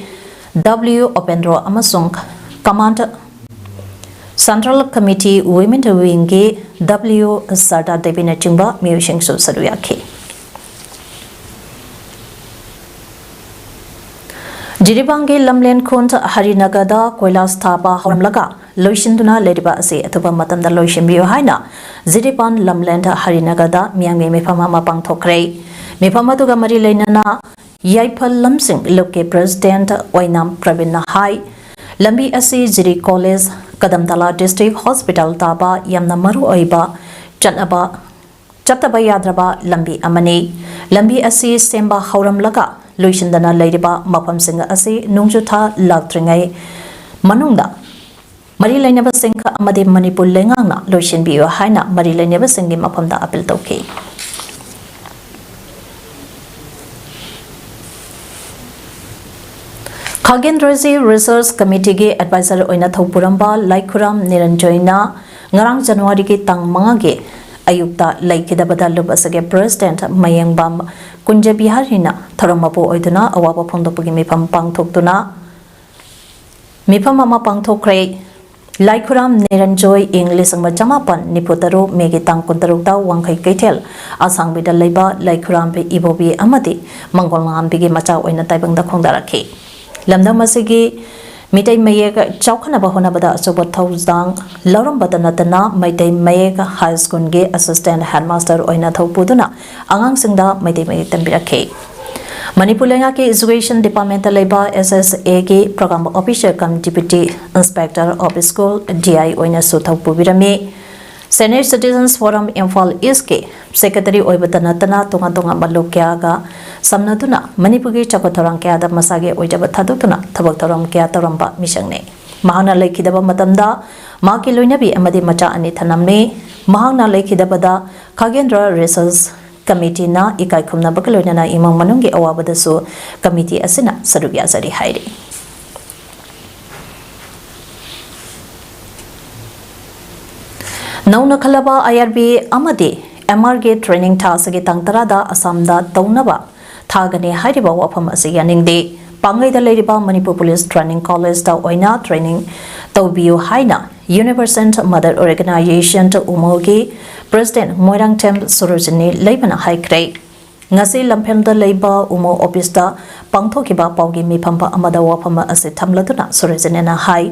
W ꯎꯄꯦꯟꯗ꯭ꯔꯣ ꯑꯃꯁꯨꯡ Command Central Committee Women Wing ꯒꯤ W ꯁꯔꯗꯥ ꯗꯦꯕꯤꯅꯆꯤꯡꯕ ꯃꯤꯑꯣꯏꯁꯤꯡꯁꯨ ꯁꯔꯨꯛ ꯌꯥꯈꯤ꯫ ꯖꯤꯔꯤꯕꯥꯝꯒꯤ ꯂꯝꯂꯦꯟ ꯈꯨꯟ ꯍꯔꯤꯅꯒꯔꯗ ꯀꯣꯏꯂꯥꯁ ꯊꯥꯕ ꯍꯧꯔꯝꯂꯒ ꯂꯣꯏꯁꯤꯟꯗꯨꯅ ꯂꯩꯔꯤꯕ ꯑꯁꯤ ꯑꯊꯨꯕ ꯃꯇꯝꯗ ꯂꯣꯏꯁꯤꯟꯕꯤꯌꯨ ꯍꯥꯏꯅ ꯖꯤꯔꯤꯕꯥꯝ ꯂꯝꯂꯦꯟ ꯍꯔꯤꯅꯒꯔꯗ ꯃꯤꯌꯥꯝꯒꯤ ꯃꯤꯐꯝ ꯑꯃ ꯄꯥꯡꯊꯣꯛꯈ꯭ꯔꯦ꯫ ꯃꯤꯐꯝ ꯑꯗꯨꯒ ꯃꯔꯤ ꯂꯩꯅꯅ ꯌꯥꯏꯐꯜ ꯂꯝꯁꯤꯡ ꯂꯨꯞꯀꯤ president ꯑꯣꯏꯅꯥꯝ ꯄ꯭ꯔꯕꯤꯟꯅ ꯍꯥꯏ, ꯂꯝꯕꯤ ꯑꯁꯤ ꯖꯤꯔꯤ college, ꯀꯗꯝꯇꯂꯥ district hospital ꯇꯥꯕ ꯌꯥꯝꯅ ꯃꯔꯨ ꯑꯣꯏꯕ ꯆꯠꯅꯕ, ꯆꯠꯇꯕ ꯌꯥꯗ꯭ꯔꯕ ꯂꯝꯕꯤ ꯑꯃꯅꯤ꯫ ꯂꯝꯕꯤ ꯑꯁꯤ ꯁꯦꯝꯕ ꯍꯧꯔꯝꯂꯒ ꯂꯣꯏꯁꯤꯟꯗꯅ ꯂꯩꯔꯤꯕ ꯃꯐꯝꯁꯤꯡ ꯑꯁꯤ ꯅꯣꯡꯖꯨ ꯊꯥ ꯂꯥꯛꯇ꯭ꯔꯤꯉꯩ ꯃꯅꯨꯡꯗ ꯃꯔꯤ ꯂꯩꯅꯕꯁꯤꯡ ꯑꯃꯗꯤ ꯃꯅꯤꯄꯨꯔ ꯂꯩꯉꯥꯛꯅ ꯂꯣꯏꯁꯤꯟꯕꯤꯌꯨ ꯍꯥꯏꯅ ꯃꯔꯤ ꯂꯩꯅꯕꯁꯤꯡꯒꯤ ꯃꯐꯝꯗ ꯑꯥꯄꯤꯜ ꯇꯧꯈꯤ꯫ ꯈꯥꯒꯦꯟꯗ꯭ꯔꯖꯤ ꯔꯤꯁꯔꯁ ꯀꯃꯤꯇꯤꯒꯤ ꯑꯦꯗꯚꯥꯏꯖꯔ ꯑꯣꯏꯅ ꯊꯧꯄꯨꯔꯝꯕ ꯂꯥꯏꯈꯨꯔꯥꯝ ꯅꯤꯔꯟꯖꯣꯏꯅ ꯉꯔꯥꯡ ꯖꯅꯋꯥꯔꯤꯒꯤ ꯇꯥꯡ ꯃꯉꯥꯒꯤ ꯑꯌꯨꯛꯇ ꯂꯩꯈꯤꯗꯕꯗ ꯂꯨꯞ ꯑꯁꯤꯒꯤ ꯄ꯭ꯔꯦꯁꯤꯗꯦꯟꯠ ꯃꯌꯦꯡꯕꯝ ꯀꯨꯟꯖ ꯕꯤꯍꯥꯔꯤꯅ ꯊꯧꯔꯝ ꯃꯄꯨ ꯑꯣꯏꯗꯨꯅ ꯑꯋꯥꯕ ꯐꯣꯡꯗꯣꯛꯄꯒꯤ ꯃꯤꯐꯝ ꯄꯥꯡꯊꯣꯛꯇꯨꯅ, ꯃꯤꯐꯝ ꯑꯃ ꯄꯥꯡꯊꯣꯛꯈ꯭ꯔꯦ꯫ ꯂꯥꯏꯈꯨꯔꯥꯝ ꯅꯤꯔꯟꯖꯣꯏ ꯏꯪ ꯂꯤꯁꯤꯡ ꯑꯃ ꯆꯃꯥꯄꯟ ꯅꯤꯐꯨ ꯇꯔꯨꯛ ꯃꯦꯒꯤ ꯇꯥꯡ ꯀꯨꯟꯇꯔꯨꯛꯇ ꯋꯥꯡꯈꯩ ꯀꯩꯊꯦꯜ ꯑꯁꯥꯡꯕꯤꯗ ꯂꯩꯕ ꯂꯥꯏꯈꯨꯔꯥꯝꯕꯤ ꯏꯕꯣꯕꯤ ꯑꯃꯗꯤ ꯃꯪꯒꯣꯜꯉꯥꯝꯕꯤꯒꯤ ꯃꯆꯥ ꯑꯣꯏꯅ ꯇꯥꯏꯕꯪꯗ ꯈꯣꯡꯗꯥꯔꯛꯈꯤ꯫ ꯂꯝꯗꯝ ꯑꯁꯤꯒꯤ ꯃꯤꯇꯩ ꯃꯌꯦꯛ ꯆꯥꯎꯈꯠꯅꯕ ꯍꯣꯠꯅꯕꯗ ꯑꯆꯧꯕ ꯊꯧꯗꯥꯡ ꯂꯧꯔꯝꯕꯇ ꯅꯠꯇꯅ ꯃꯩꯇꯩ ꯃꯌꯦꯛ ꯍꯥꯏ ꯁ꯭ꯀꯨꯜꯒꯤ ꯑꯦꯁꯤꯁꯇꯦꯟꯠ ꯍꯦꯗꯃꯥꯁꯇꯔ ꯑꯣꯏꯅ ꯊꯧ ꯄꯨꯗꯨꯅ ꯑꯉꯥꯡꯁꯤꯡꯗ ꯃꯩꯇꯩ ꯃꯌꯦꯛ ꯇꯝꯕꯤꯔꯛꯈꯤ꯫ ꯃꯅꯤꯄꯨꯔ ꯂꯩꯉꯥꯛꯀꯤ ꯏꯖꯨꯀꯦꯁꯟ ꯗꯤꯄꯥꯔꯠꯃꯦꯟꯠꯇ ꯂꯩꯕ ꯑꯦꯁ ꯑꯦꯁ ꯑꯦꯒꯤ programme officer cum deputy inspector of school, D I, ꯑꯣꯏꯅꯁꯨ ꯊꯧ ꯄꯨꯕꯤꯔꯝꯃꯤ꯫ ꯁꯦꯅꯤꯌꯔ ꯁꯤꯇꯤꯖꯟꯁ ꯐꯣꯔꯝ ꯏꯝꯐꯥꯜ ꯏꯁꯀꯤ ꯁꯦꯀ꯭ꯔꯦꯇꯔꯤ ꯑꯣꯏꯕꯇ ꯅꯠꯇꯅ ꯇꯣꯉꯥꯟ ꯇꯣꯉꯥꯟꯕ ꯂꯨꯞ ꯀꯌꯥꯒ ꯁꯝꯅꯗꯨꯅ ꯃꯅꯤꯄꯨꯔꯒꯤ ꯆꯥꯎꯈꯠ ꯊꯧꯔꯥꯡ ꯀꯌꯥꯗ ꯃꯁꯥꯒꯤ ꯑꯣꯏꯖꯕ ꯊꯥꯗꯣꯛꯇꯨꯅ ꯊꯕꯛ ꯊꯧꯔꯝ ꯀꯌꯥ ꯇꯧꯔꯝꯕ ꯃꯤꯁꯛꯅꯤ꯫ ꯃꯍꯥꯛꯅ ꯂꯩꯈꯤꯗꯕ ꯃꯇꯝꯗ ꯃꯍꯥꯛꯀꯤ ꯂꯣꯏꯅꯕꯤ ꯑꯃꯗꯤ ꯃꯆꯥ ꯑꯅꯤ ꯊꯅꯝꯃꯤ꯫ ꯃꯍꯥꯛꯅ ꯂꯩꯈꯤꯗꯕꯗ ꯈꯥꯒꯦꯟꯗ꯭ꯔ ꯔꯤꯁꯔꯁ ꯀꯃꯤꯇꯤꯅ ꯏꯀꯥꯏ ꯈꯨꯝꯅꯕꯒ ꯂꯣꯏꯅꯅ ꯏꯃꯨꯡ ꯃꯅꯨꯡꯒꯤ ꯑꯋꯥꯕꯗꯁꯨ ꯀꯃꯤꯇꯤ ꯑꯁꯤꯅ ꯁꯔꯨꯛ ꯌꯥꯖꯔꯤ ꯍꯥꯏꯔꯤ꯫ ꯅꯧꯅ ꯈꯜꯂꯕ ꯑꯥꯏ ꯑꯥꯔ ꯕꯤ ꯑꯃꯗꯤ ꯑꯦꯝ ꯑꯥꯔꯒꯤ ꯇ꯭ꯔꯦꯅꯤꯡ ꯊꯥ ꯑꯁꯤꯒꯤ ꯇꯥꯡ ꯇꯔꯥꯗ ꯑꯁꯥꯝꯗ ꯇꯧꯅꯕ ꯊꯥꯒꯅꯤ ꯍꯥꯏꯔꯤꯕ ꯋꯥꯐꯝ ꯑꯁꯤ ꯌꯥꯅꯤꯡꯗꯦ꯫ ꯄꯥꯡꯒꯩꯗ ꯂꯩꯔꯤꯕ ꯃꯅꯤꯄꯨꯔ ꯄꯨꯂꯤꯁ ꯇ꯭ꯔꯦꯅꯤꯡ ꯀꯣꯂꯦꯖꯇ ꯑꯣꯏꯅ ꯇ꯭ꯔꯦꯅꯤꯡ ꯇꯧꯕꯤꯌꯨ ꯍꯥꯏꯅ ꯌꯨꯅꯤꯚꯔꯁꯦꯜ ꯃꯗꯔ ꯑꯣꯔꯒꯅꯥꯏꯖꯦꯁꯟ ꯎꯃꯣꯒꯤ ꯄ꯭ꯔꯦꯁꯤꯗꯦꯟꯠ ꯃꯣꯏꯔꯥꯡꯊꯦꯝ ꯁꯣꯔꯣꯖꯤꯅꯤ ꯂꯩꯃꯅ ꯍꯥꯏꯈ꯭ꯔꯦ꯫ ꯉꯁꯤ ꯂꯝꯐꯦꯜꯗ ꯂꯩꯕ ꯎꯃꯣ ꯑꯣꯐꯤꯁꯇ ꯄꯥꯡꯊꯣꯛꯈꯤꯕ ꯄꯥꯎꯒꯤ ꯃꯤꯐꯝ ꯑꯃꯗ ꯋꯥꯐꯝ ꯑꯁꯤ ꯊꯝꯂꯗꯨꯅ ꯁꯣꯔꯣꯖꯤꯅꯤꯅ ꯍꯥꯏ,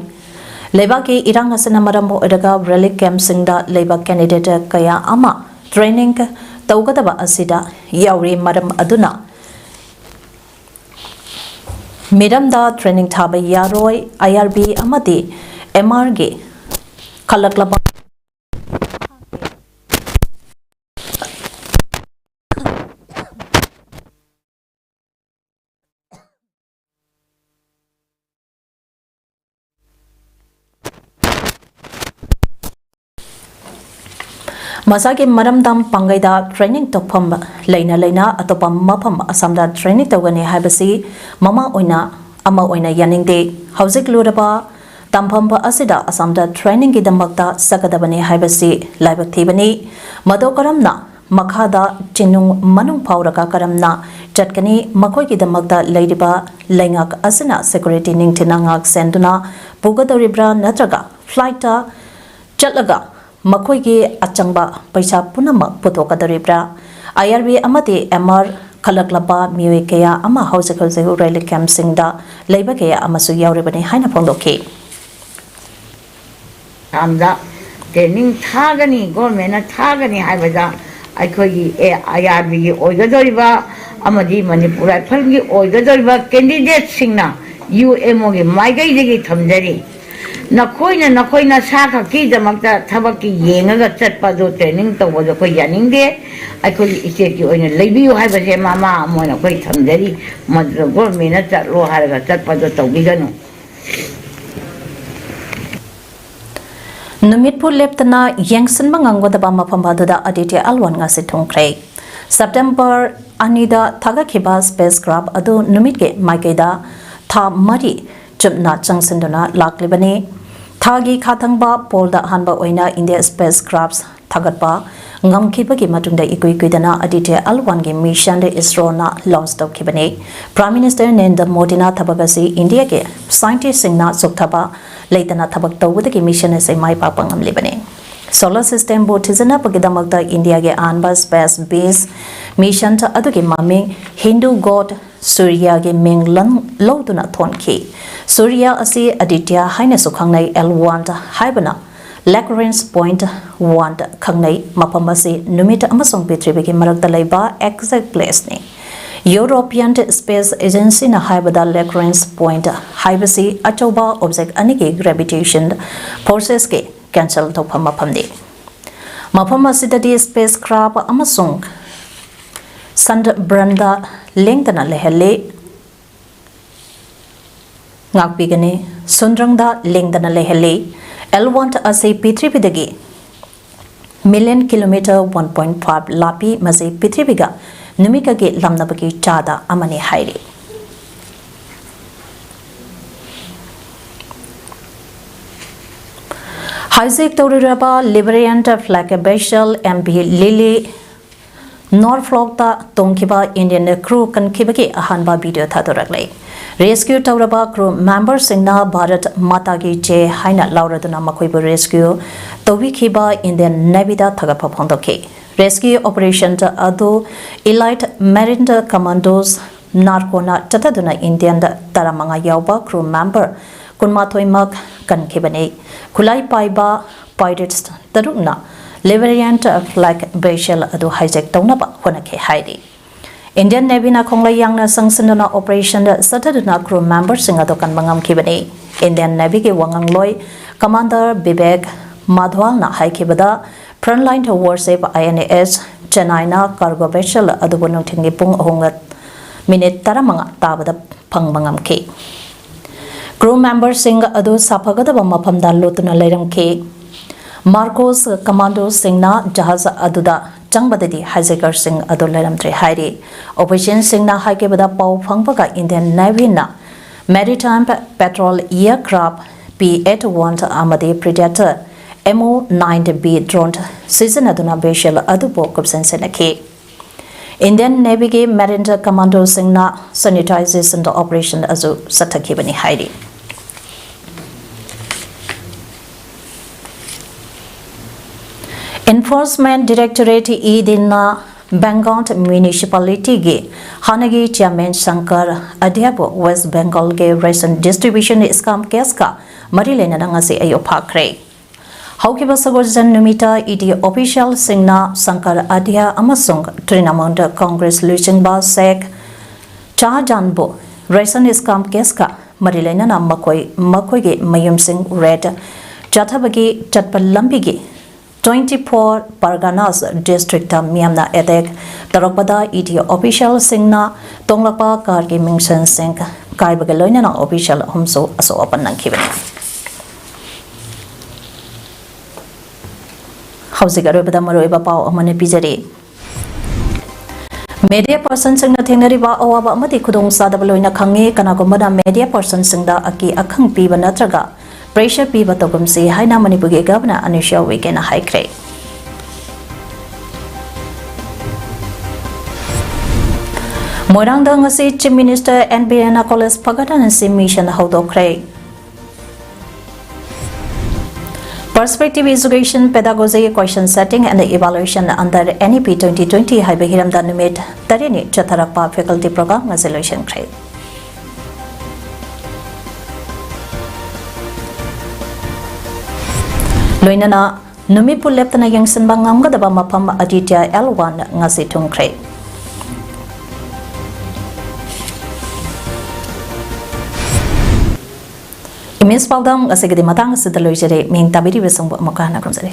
ꯂꯩꯕꯥꯛꯀꯤ ꯏꯔꯥꯡ ꯑꯁꯤꯅ ꯃꯔꯝ ꯑꯣꯏꯔꯒ ꯔꯤꯂꯤꯐ ꯀꯦꯝꯞꯁꯤꯡꯗ ꯂꯩꯕ ꯀꯦꯟꯗꯤꯗꯦꯠ ꯀꯌꯥ ꯑꯃ ꯇ꯭ꯔꯦꯅꯤꯡ ꯇꯧꯒꯗꯕ ꯑꯁꯤꯗ ꯌꯥꯎꯔꯤ꯫ ꯃꯔꯝ ꯑꯗꯨꯅ ꯃꯤꯔꯝꯗ ꯇ꯭ꯔꯦꯅꯤꯡ ꯊꯥꯕ ꯌꯥꯔꯣꯏ꯫ ꯑꯥꯏ ꯑꯥꯔ ꯕꯤ ꯑꯃꯗꯤ ꯑꯦꯝ ꯑꯥꯔꯒꯤ ꯈꯜꯂꯛꯂꯕ ꯃꯁꯥꯒꯤ ꯃꯔꯝꯗꯝ ꯄꯥꯡꯒꯩꯗ training ꯇꯧꯐꯝ ꯂꯩꯅ ꯂꯩꯅ ꯑꯇꯣꯞꯄ ꯃꯐꯝ ꯑꯁꯥꯝꯗ training ꯇꯧꯒꯅꯤ ꯍꯥꯏꯕꯁꯤ ꯃꯃꯥ ꯑꯣꯏꯅ ꯑꯃ ꯑꯣꯏꯅ ꯌꯥꯅꯤꯡꯗꯦ꯫ ꯍꯧꯖꯤꯛ ꯂꯨꯔꯕ ꯇꯝꯐꯝ ꯑꯁꯤꯗ ꯑꯁꯥꯝꯗ trainingꯒꯤꯗꯃꯛꯇ ꯆꯠꯀꯗꯕꯅꯤ ꯍꯥꯏꯕꯁꯤ ꯂꯥꯏꯕꯛ ꯊꯤꯕꯅꯤ꯫ ꯃꯗꯨ ꯀꯔꯝꯅ ꯃꯈꯥꯗ ꯆꯤꯡꯅꯨꯡ ꯃꯅꯨꯡ ꯐꯥꯎꯔꯒ ꯀꯔꯝꯅ ꯆꯠꯀꯅꯤ? ꯃꯈꯣꯏꯒꯤꯗꯃꯛꯇ ꯂꯩꯔꯤꯕ ꯂꯩꯉꯥꯛ ꯑꯁꯤꯅ security ꯅꯤꯡꯊꯤꯅ ꯉꯥꯛ ꯁꯦꯟꯗꯨꯅ ꯄꯨꯒꯗꯧꯔꯤꯕ꯭ꯔꯥ, ꯅꯠꯇ꯭ꯔꯒ flightꯇ ꯆꯠꯂꯒ ꯃꯈꯣꯏꯒꯤ ꯑꯆꯪꯕ ꯄꯩꯁꯥ ꯄꯨꯝꯅꯃꯛ ꯄꯨꯊꯣꯛꯀꯗꯧꯔꯤꯕ꯭ꯔꯥ? IRB ꯑꯃꯗꯤ MR ꯈꯜꯂꯛꯂꯕ ꯃꯤꯑꯣꯏ ꯀꯌꯥ ꯑꯃ ꯍꯧꯖꯤꯛ ꯍꯧꯖꯤꯛ relief campꯁꯤꯡꯗ ꯂꯩꯕ ꯀꯌꯥ ꯑꯃꯁꯨ ꯌꯥꯎꯔꯤꯕꯅꯤ ꯍꯥꯏꯅ ꯐꯣꯡꯗꯣꯛꯈꯤ꯫ ꯑꯁꯥꯝꯗ training ꯊꯥꯒꯅꯤ, governmentꯅ ꯊꯥꯒꯅꯤ ꯍꯥꯏꯕꯗ ꯑꯩꯈꯣꯏꯒꯤ ꯑꯦ IRBꯒꯤ ꯑꯣꯏꯒꯗꯧꯔꯤꯕ ꯑꯃꯗꯤ ꯃꯅꯤꯄꯨꯔ ꯔꯥꯏꯐꯜꯒꯤ ꯑꯣꯏꯒꯗꯧꯔꯤꯕ candidateꯁꯤꯡꯅ UMOꯒꯤ ꯃꯥꯏꯀꯩꯗꯒꯤ ꯊꯝꯖꯔꯤ꯫ ꯅꯈꯣꯏꯅ ꯅꯈꯣꯏ ꯅꯁꯥ ꯈꯛꯀꯤꯗꯃꯛꯇ ꯊꯕꯛꯀꯤ ꯌꯦꯡꯉꯒ ꯆꯠꯄ ꯑꯗꯨ, training ꯇꯧꯕꯗꯣ ꯑꯩꯈꯣꯏ ꯌꯥꯅꯤꯡꯗꯦ꯫ ꯑꯩꯈꯣꯏꯒꯤ stateꯀꯤ ꯑꯣꯏꯅ ꯂꯩꯕꯤꯌꯨ ꯍꯥꯏꯕꯁꯦ ꯃꯃꯥ ꯑꯃ ꯑꯣꯏꯅ ꯑꯩꯈꯣꯏ ꯊꯝꯖꯔꯤ꯫ ꯃꯗꯨꯗ governmentꯅ ꯆꯠꯂꯣ ꯍꯥꯏꯔꯒ ꯆꯠꯄꯗꯣ ꯇꯧꯕꯤꯒꯅꯨ꯫ ꯅꯨꯃꯤꯠꯄꯨ ꯂꯦꯞꯇꯅ ꯌꯦꯡꯁꯤꯟꯕ ꯉꯝꯒꯗꯕ ꯃꯐꯝ ꯑꯗꯨꯗ ꯑꯗꯤꯇ꯭ꯌ ꯑꯦꯜ ꯋꯥꯟ ꯉꯁꯤ ꯊꯨꯡꯈ꯭ꯔꯦ꯫ ꯁꯦꯞꯇꯦꯝꯕꯔ ꯑꯅꯤꯗ ꯊꯥꯒꯠꯈꯤꯕ spacecraft ꯑꯗꯨ ꯅꯨꯃꯤꯠꯀꯤ ꯃꯥꯏꯀꯩꯗ ꯊꯥ ꯃꯔꯤ ꯆꯨꯞꯅ ꯆꯪꯁꯤꯟꯗꯨꯅ ꯂꯥꯛꯂꯤꯕꯅꯤ꯫ ꯊꯥꯒꯤ ꯈꯥ ꯊꯪꯕ poleꯗ ꯑꯍꯥꯟꯕ ꯑꯣꯏꯅ India spacecraft ꯊꯥꯒꯠꯄ ꯉꯝꯈꯤꯕꯒꯤ ꯃꯇꯨꯡꯗ ꯏꯀꯨꯏ ꯀꯨꯏꯗꯅ ꯑꯗꯤꯇ꯭ꯌ ꯑꯦꯜ ꯋꯥꯟꯒꯤ missionꯗ ISROꯅ launch ꯇꯧꯈꯤꯕꯅꯤ꯫ Prime Minister ꯅꯔꯦꯟꯗ꯭ꯔ ꯃꯣꯗꯤꯅ ꯊꯕꯛ ꯑꯁꯤ ꯏꯟꯗꯤꯌꯥꯒꯤ scientistꯁꯤꯡꯅ ꯆꯣꯛꯊꯕ ꯂꯩꯇꯅ ꯊꯕꯛ ꯇꯧꯕꯗꯒꯤ mission ꯑꯁꯤ ꯃꯥꯏ ꯄꯥꯛꯄ ꯉꯝꯂꯤꯕꯅꯤ꯫ Solar systemꯕꯨ ꯊꯤꯖꯤꯟꯅꯕꯒꯤꯗꯃꯛꯇ ꯏꯟꯗꯤꯌꯥꯒꯤ ꯑꯍꯥꯟꯕ space based mission ꯑꯗꯨꯒꯤ ꯃꯃꯤꯡ Hindu god ꯁꯨꯔꯌꯒꯤ ꯃꯤꯡ ꯂꯟ-, ꯂꯧꯗꯨꯅ ꯊꯣꯟꯈꯤ꯫ ꯁꯨꯔꯌ ꯑꯁꯤ ꯑꯗꯤꯇ꯭ꯌ ꯍꯥꯏꯅꯁꯨ ꯈꯪꯅꯩ꯫ ꯑꯦꯜ ꯋꯥꯟ ꯍꯥꯏꯕꯅ Lagrange point one ꯈꯪꯅꯩ꯫ ꯃꯐꯝ ꯑꯁꯤ ꯅꯨꯃꯤꯠ ꯑꯃꯁꯨꯡ ꯄ꯭ꯔꯤꯊꯤꯕꯤꯒꯤ ꯃꯔꯛꯇ ꯂꯩꯕ exact placeꯅꯤ꯫ European Space Agencyꯅ ꯍꯥꯏꯕꯗ Lagrange point ꯍꯥꯏꯕꯁꯤ ꯑꯆꯧꯕ object ꯑꯅꯤꯒꯤ gravitation forcesꯀꯤ cancel ꯇꯧꯐꯝ ꯃꯐꯝꯅꯤ꯫ ꯃꯐꯝ ꯑꯁꯤꯗꯗꯤ spacecraft ꯑꯃꯁꯨꯡ ꯆꯟꯗ꯭ꯔꯃꯗ ꯂꯦꯡꯗꯅ ꯂꯩꯍꯜꯂꯤ꯫ ꯉꯥꯛꯄꯤꯒꯅꯤ꯫ ꯆꯟꯗ꯭ꯔꯃꯗ ꯂꯦꯡꯗꯅ ꯂꯩꯍꯜꯂꯤ꯫ ꯑꯦꯜ ꯋꯥꯟ ꯑꯁꯤ ꯄ꯭ꯔꯤꯊꯤꯕꯤꯗꯒꯤ million kilometre one point five ꯂꯥꯞꯄꯤ꯫ ꯃꯁꯤ ꯄ꯭ꯔꯤꯊꯤꯕꯤꯒ ꯅꯨꯃꯤꯠꯀꯒꯤ ꯂꯥꯞꯅꯕꯒꯤ ꯆꯥꯗ ꯑꯃꯅꯤ ꯍꯥꯏꯔꯤ꯫ ꯍꯥꯏꯖꯦꯛ ꯇꯧꯔꯨꯔꯕ Liberian flag vessel M V Lila ꯅꯣꯔꯐꯣꯛꯇ ꯇꯣꯡꯈꯤꯕ ꯏꯟꯗꯤꯌꯟ ꯀ꯭ꯔꯨ ꯀꯟꯈꯤꯕꯒꯤ ꯑꯍꯥꯟꯕ ꯚꯤꯗꯤꯑꯣ ꯊꯥꯗꯣꯔꯛꯂꯦ꯫ ꯔꯦꯁꯀ꯭ꯌꯨ ꯇꯧꯔꯕ ꯀ꯭ꯔꯨ ꯃꯦꯝꯕꯔꯁꯤꯡꯅ "ꯚꯥꯔꯠ ꯃꯥꯇꯥꯒꯤ ꯖꯦ" ꯍꯥꯏꯅ ꯂꯥꯎꯔꯗꯨꯅ ꯃꯈꯣꯏꯕꯨ ꯔꯦꯁꯀ꯭ꯌꯨ ꯇꯧꯕꯤꯈꯤꯕ ꯏꯟꯗꯤꯌꯟ ꯅꯦꯚꯤꯗ ꯊꯥꯒꯠꯄ ꯐꯣꯡꯗꯣꯛꯈꯤ꯫ ꯔꯦꯁꯀ꯭ꯌꯨ ꯑꯣꯄꯔꯦꯁꯟ ꯑꯗꯨ ꯏꯂꯥꯏꯠ ꯃꯦꯔꯤꯟ ꯀꯃꯥꯟꯗꯣꯁ ꯅꯥꯔꯀꯣꯅ ꯆꯠꯊꯗꯨꯅ ꯏꯟꯗꯤꯌꯟ ꯇꯔꯥꯃꯉꯥ ꯌꯥꯎꯕ ꯀ꯭ꯔꯨ ꯃꯦꯝꯕꯔ ꯀꯨꯟꯃꯥꯊꯣꯏꯃꯛ ꯀꯟꯈꯤꯕꯅꯤ꯫ ꯈꯨꯠꯂꯥꯏ ꯄꯥꯏꯕ ꯄꯥꯏꯔꯦꯠꯁ ꯇꯔꯨꯛꯅ ꯂꯤꯕꯔꯦꯟ ꯐ꯭ꯂꯦꯛ ꯚꯦꯁꯦꯜ ꯑꯗꯨ ꯍꯥꯏꯖꯦꯛ ꯇꯧꯅꯕ ꯍꯣꯠꯅꯈꯤ ꯍꯥꯏꯔꯤ꯫ ꯏꯟꯗꯤꯌꯟ ꯅꯦꯚꯤꯅ ꯈꯣꯡꯂꯩ ꯌꯥꯡꯅ ꯆꯪꯁꯤꯟꯗꯨꯅ ꯑꯣꯄꯔꯦꯁꯟꯗ ꯆꯠꯊꯗꯨꯅ ꯀ꯭ꯔꯨ ꯃꯦꯝꯕꯔꯁꯤꯡ ꯑꯗꯨ ꯀꯟꯕ ꯉꯝꯈꯤꯕꯅꯤ꯫ ꯏꯟꯗꯤꯌꯟ ꯅꯦꯚꯤꯒꯤ ꯋꯥꯉꯥꯡꯂꯣꯏ ꯀꯃꯥꯟꯗꯔ ꯕꯤꯕꯦꯛ ꯃꯥꯙꯋꯥꯜꯅ ꯍꯥꯏꯈꯤꯕꯗ, "Frontline Warship I N S Chennai-ꯅ ꯀꯥꯔꯒꯣ ꯚꯦꯁꯦꯜ ꯑꯗꯨꯕꯨ ꯅꯨꯡꯊꯤꯜꯒꯤ ꯄꯨꯡ ꯑꯍꯨꯝꯒ ꯃꯤꯅꯤꯠ ꯇꯔꯥꯃꯉꯥ ꯇꯥꯕꯗ ꯐꯪꯕ ꯉꯝꯈꯤ"꯫ ꯀ꯭ꯔꯨ ꯃꯦꯝꯕꯔꯁꯤꯡ ꯑꯗꯨ ꯁꯥꯐꯒꯗꯕ ꯃꯐꯝꯗ ꯂꯣꯠꯇꯨꯅ ꯂꯩꯔꯝꯈꯤ꯫ ꯃꯥꯔꯀꯣꯁ ꯀꯃꯥꯟꯗꯣꯁꯤꯡꯅ ꯖꯍꯥꯖ ꯑꯗꯨꯗ ꯆꯪꯕꯗꯗꯤ ꯍꯥꯏꯖꯦꯀꯔꯁꯤꯡ ꯑꯗꯨ ꯂꯩꯔꯝꯗ꯭ꯔꯦ ꯍꯥꯏꯔꯤ꯫ ꯑꯣꯐꯤꯁꯤꯌꯦꯜꯁꯤꯡꯅ ꯍꯥꯏꯈꯤꯕꯗ, ꯄꯥꯎ ꯐꯪꯕꯒ ꯏꯟꯗꯤꯌꯟ ꯅꯦꯚꯤꯅ maritime patrol aircraft P eight one ꯑꯃꯗꯤ predator M O nine B drone ꯁꯤꯖꯤꯟꯅꯗꯨꯅ ꯚꯦꯁꯦꯜ ꯑꯗꯨꯕꯨ ꯀꯨꯞꯁꯦꯟ ꯁꯦꯟꯅꯈꯤ꯫ ꯏꯟꯗꯤꯌꯟ ꯅꯦꯚꯤꯒꯤ ꯃꯦꯔꯤꯟ ꯀꯃꯥꯟꯗꯣꯁꯤꯡꯅ ꯁꯦꯅꯤꯇꯥꯏꯖꯦꯁꯟ ꯑꯣꯄꯔꯦꯁꯟ ꯑꯗꯨ ꯆꯠꯊꯈꯤꯕꯅꯤ ꯍꯥꯏꯔꯤ꯫ ꯏꯟꯐꯣꯔꯁꯃꯦꯟ ꯗꯤꯔꯦꯛꯇꯣꯔꯦꯠ, ꯏ ꯗꯤꯅ ꯕꯦꯡꯒꯥꯜ ꯃ꯭ꯌꯨꯅꯤꯁꯤꯄꯥꯂꯤꯇꯤꯒꯤ ꯍꯥꯟꯅꯒꯤ ꯆꯤꯌꯥꯔꯃꯦꯟ ꯁꯪꯀꯔ ꯑꯗꯤꯌꯥꯕꯨ ꯋꯦꯁ ꯕꯦꯡꯒꯥꯜꯒꯤ ꯔꯦꯁꯟ ꯗꯤꯁꯇ꯭ꯔꯤꯕ꯭ꯌꯨꯁꯟ ꯁ꯭ꯀꯥꯝ ꯀꯦꯁꯀ ꯃꯔꯤ ꯂꯩꯅꯅ ꯉꯁꯤ ꯑꯌꯨꯛ ꯐꯥꯈ꯭ꯔꯦ꯫ ꯍꯧꯈꯤꯕ ꯁꯒꯣꯜꯁꯦꯟ ꯅꯨꯃꯤꯠꯇ ꯏ ꯗꯤ ꯑꯣꯐꯤꯁꯤꯌꯦꯜꯁꯤꯡꯅ ꯁꯪꯀꯔ ꯑꯗꯤꯌꯥ ꯑꯃꯁꯨꯡ ꯇ꯭ꯔꯤꯅꯥꯃꯨꯜ ꯀꯪꯒ꯭ꯔꯦꯁ ꯂꯨꯆꯤꯡꯕ ꯁꯦꯈ ꯁꯥꯍꯖꯥꯟꯕꯨ ꯔꯦꯁꯟ ꯁ꯭ꯀꯥꯝ ꯀꯦꯁꯀ ꯃꯔꯤ ꯂꯩꯅꯅ ꯃꯈꯣꯏ, ꯃꯈꯣꯏꯒꯤ ꯃꯌꯨꯝꯁꯤꯡ ꯔꯦꯗ ꯆꯠꯊꯕꯒꯤ ꯆꯠꯄ ꯂꯝꯕꯤꯒꯤ ꯇ꯭ꯋꯦꯟꯇꯤ ꯐꯣꯔ ꯄꯔꯒꯅꯥꯁ ꯗꯤꯁꯇ꯭ꯔꯤꯛꯇ ꯃꯤꯌꯥꯝꯅ ꯑꯦꯇꯦꯛ ꯇꯧꯔꯛꯄꯗ ꯏ ꯗꯤ ꯑꯣꯐꯤꯁꯤꯌꯦꯜꯁꯤꯡꯅ ꯇꯣꯡꯂꯛꯄ ꯀꯥꯔꯒꯤ ꯃꯤꯡꯁꯟꯁꯤꯡ ꯀꯥꯏꯕꯒ ꯂꯣꯏꯅꯅ ꯑꯣꯐꯤꯁꯤꯌꯦꯜ ꯑꯍꯨꯝꯁꯨ ꯑꯁꯣꯛ ꯑꯄꯟ ꯅꯪꯈꯤꯕꯅꯤ꯫ ꯍꯧꯖꯤꯛ ꯑꯔꯣꯏꯕꯗ ꯃꯔꯨꯑꯣꯏꯕ ꯄꯥꯎ ꯑꯃꯅ ꯄꯤꯖꯔꯤ꯫ ꯃꯦꯗꯤꯌꯥ ꯄꯔꯁꯟꯁꯤꯡꯅ ꯊꯦꯡꯅꯔꯤꯕ ꯑꯋꯥꯕ ꯑꯃꯗꯤ ꯈꯨꯗꯣꯡꯆꯥꯗꯕ ꯂꯣꯏꯅ ꯈꯪꯉꯤ꯫ ꯀꯅꯥꯒꯨꯝꯕꯅ ꯃꯦꯗꯤꯌꯥ ꯄꯔꯁꯟꯁꯤꯡꯗ ꯑꯀꯤ ꯑꯈꯪ ꯄꯤꯕ ꯅꯠꯇ꯭ꯔꯒ ꯄ꯭ꯔꯦꯁꯔ ꯄꯤꯕ ꯇꯧꯒꯨꯝꯁꯤ ꯍꯥꯏꯅ ꯃꯅꯤꯄꯨꯔꯒꯤ ꯒꯚꯔꯅꯔ ꯑꯅꯨꯁꯨꯏꯌꯥ ꯎꯏꯀꯦꯅ ꯍꯥꯏꯈ꯭ꯔꯦ꯫ ꯃꯣꯏꯔꯥꯡꯗ ꯉꯁꯤ Chief Minister N Birena College Forgotten Nation ꯍꯧꯗꯣꯛꯈ꯭ꯔꯦ꯫ Perspective Education Pedagogy Question Setting and Evaluation under N E P twenty twenty ꯍꯥꯏꯕ ꯍꯤꯔꯝꯗ ꯅꯨꯃꯤꯠ ꯇꯔꯦꯠꯅꯤ ꯆꯠꯊꯔꯛꯄ faculty program ꯉꯁꯤ ꯂꯣꯏꯁꯤꯟꯈ꯭ꯔꯦ꯫ ꯂꯣꯏꯅꯅ ꯅꯨꯃꯤꯠꯄꯨ ꯂꯦꯞꯇꯅ ꯌꯦꯡꯁꯤꯟꯕ ꯉꯝꯒꯗꯕ ꯃꯐꯝ Aditya L one ꯉꯁꯤ ꯊꯨꯡꯈ꯭ꯔꯦ꯫ ꯏꯃꯦꯖ ꯄꯥꯎꯗꯝ ꯉꯁꯤꯒꯤꯗꯤ ꯃꯇꯥꯡ ꯑꯁꯤꯗ ꯂꯣꯏꯖꯔꯦ꯫ ꯃꯤꯡ ꯇꯥꯕꯤꯔꯤꯕꯁꯤꯡꯕꯨ ꯑꯃꯨꯛꯀ ꯍꯟꯅ ꯈꯨꯔꯨꯝꯖꯔꯤ꯫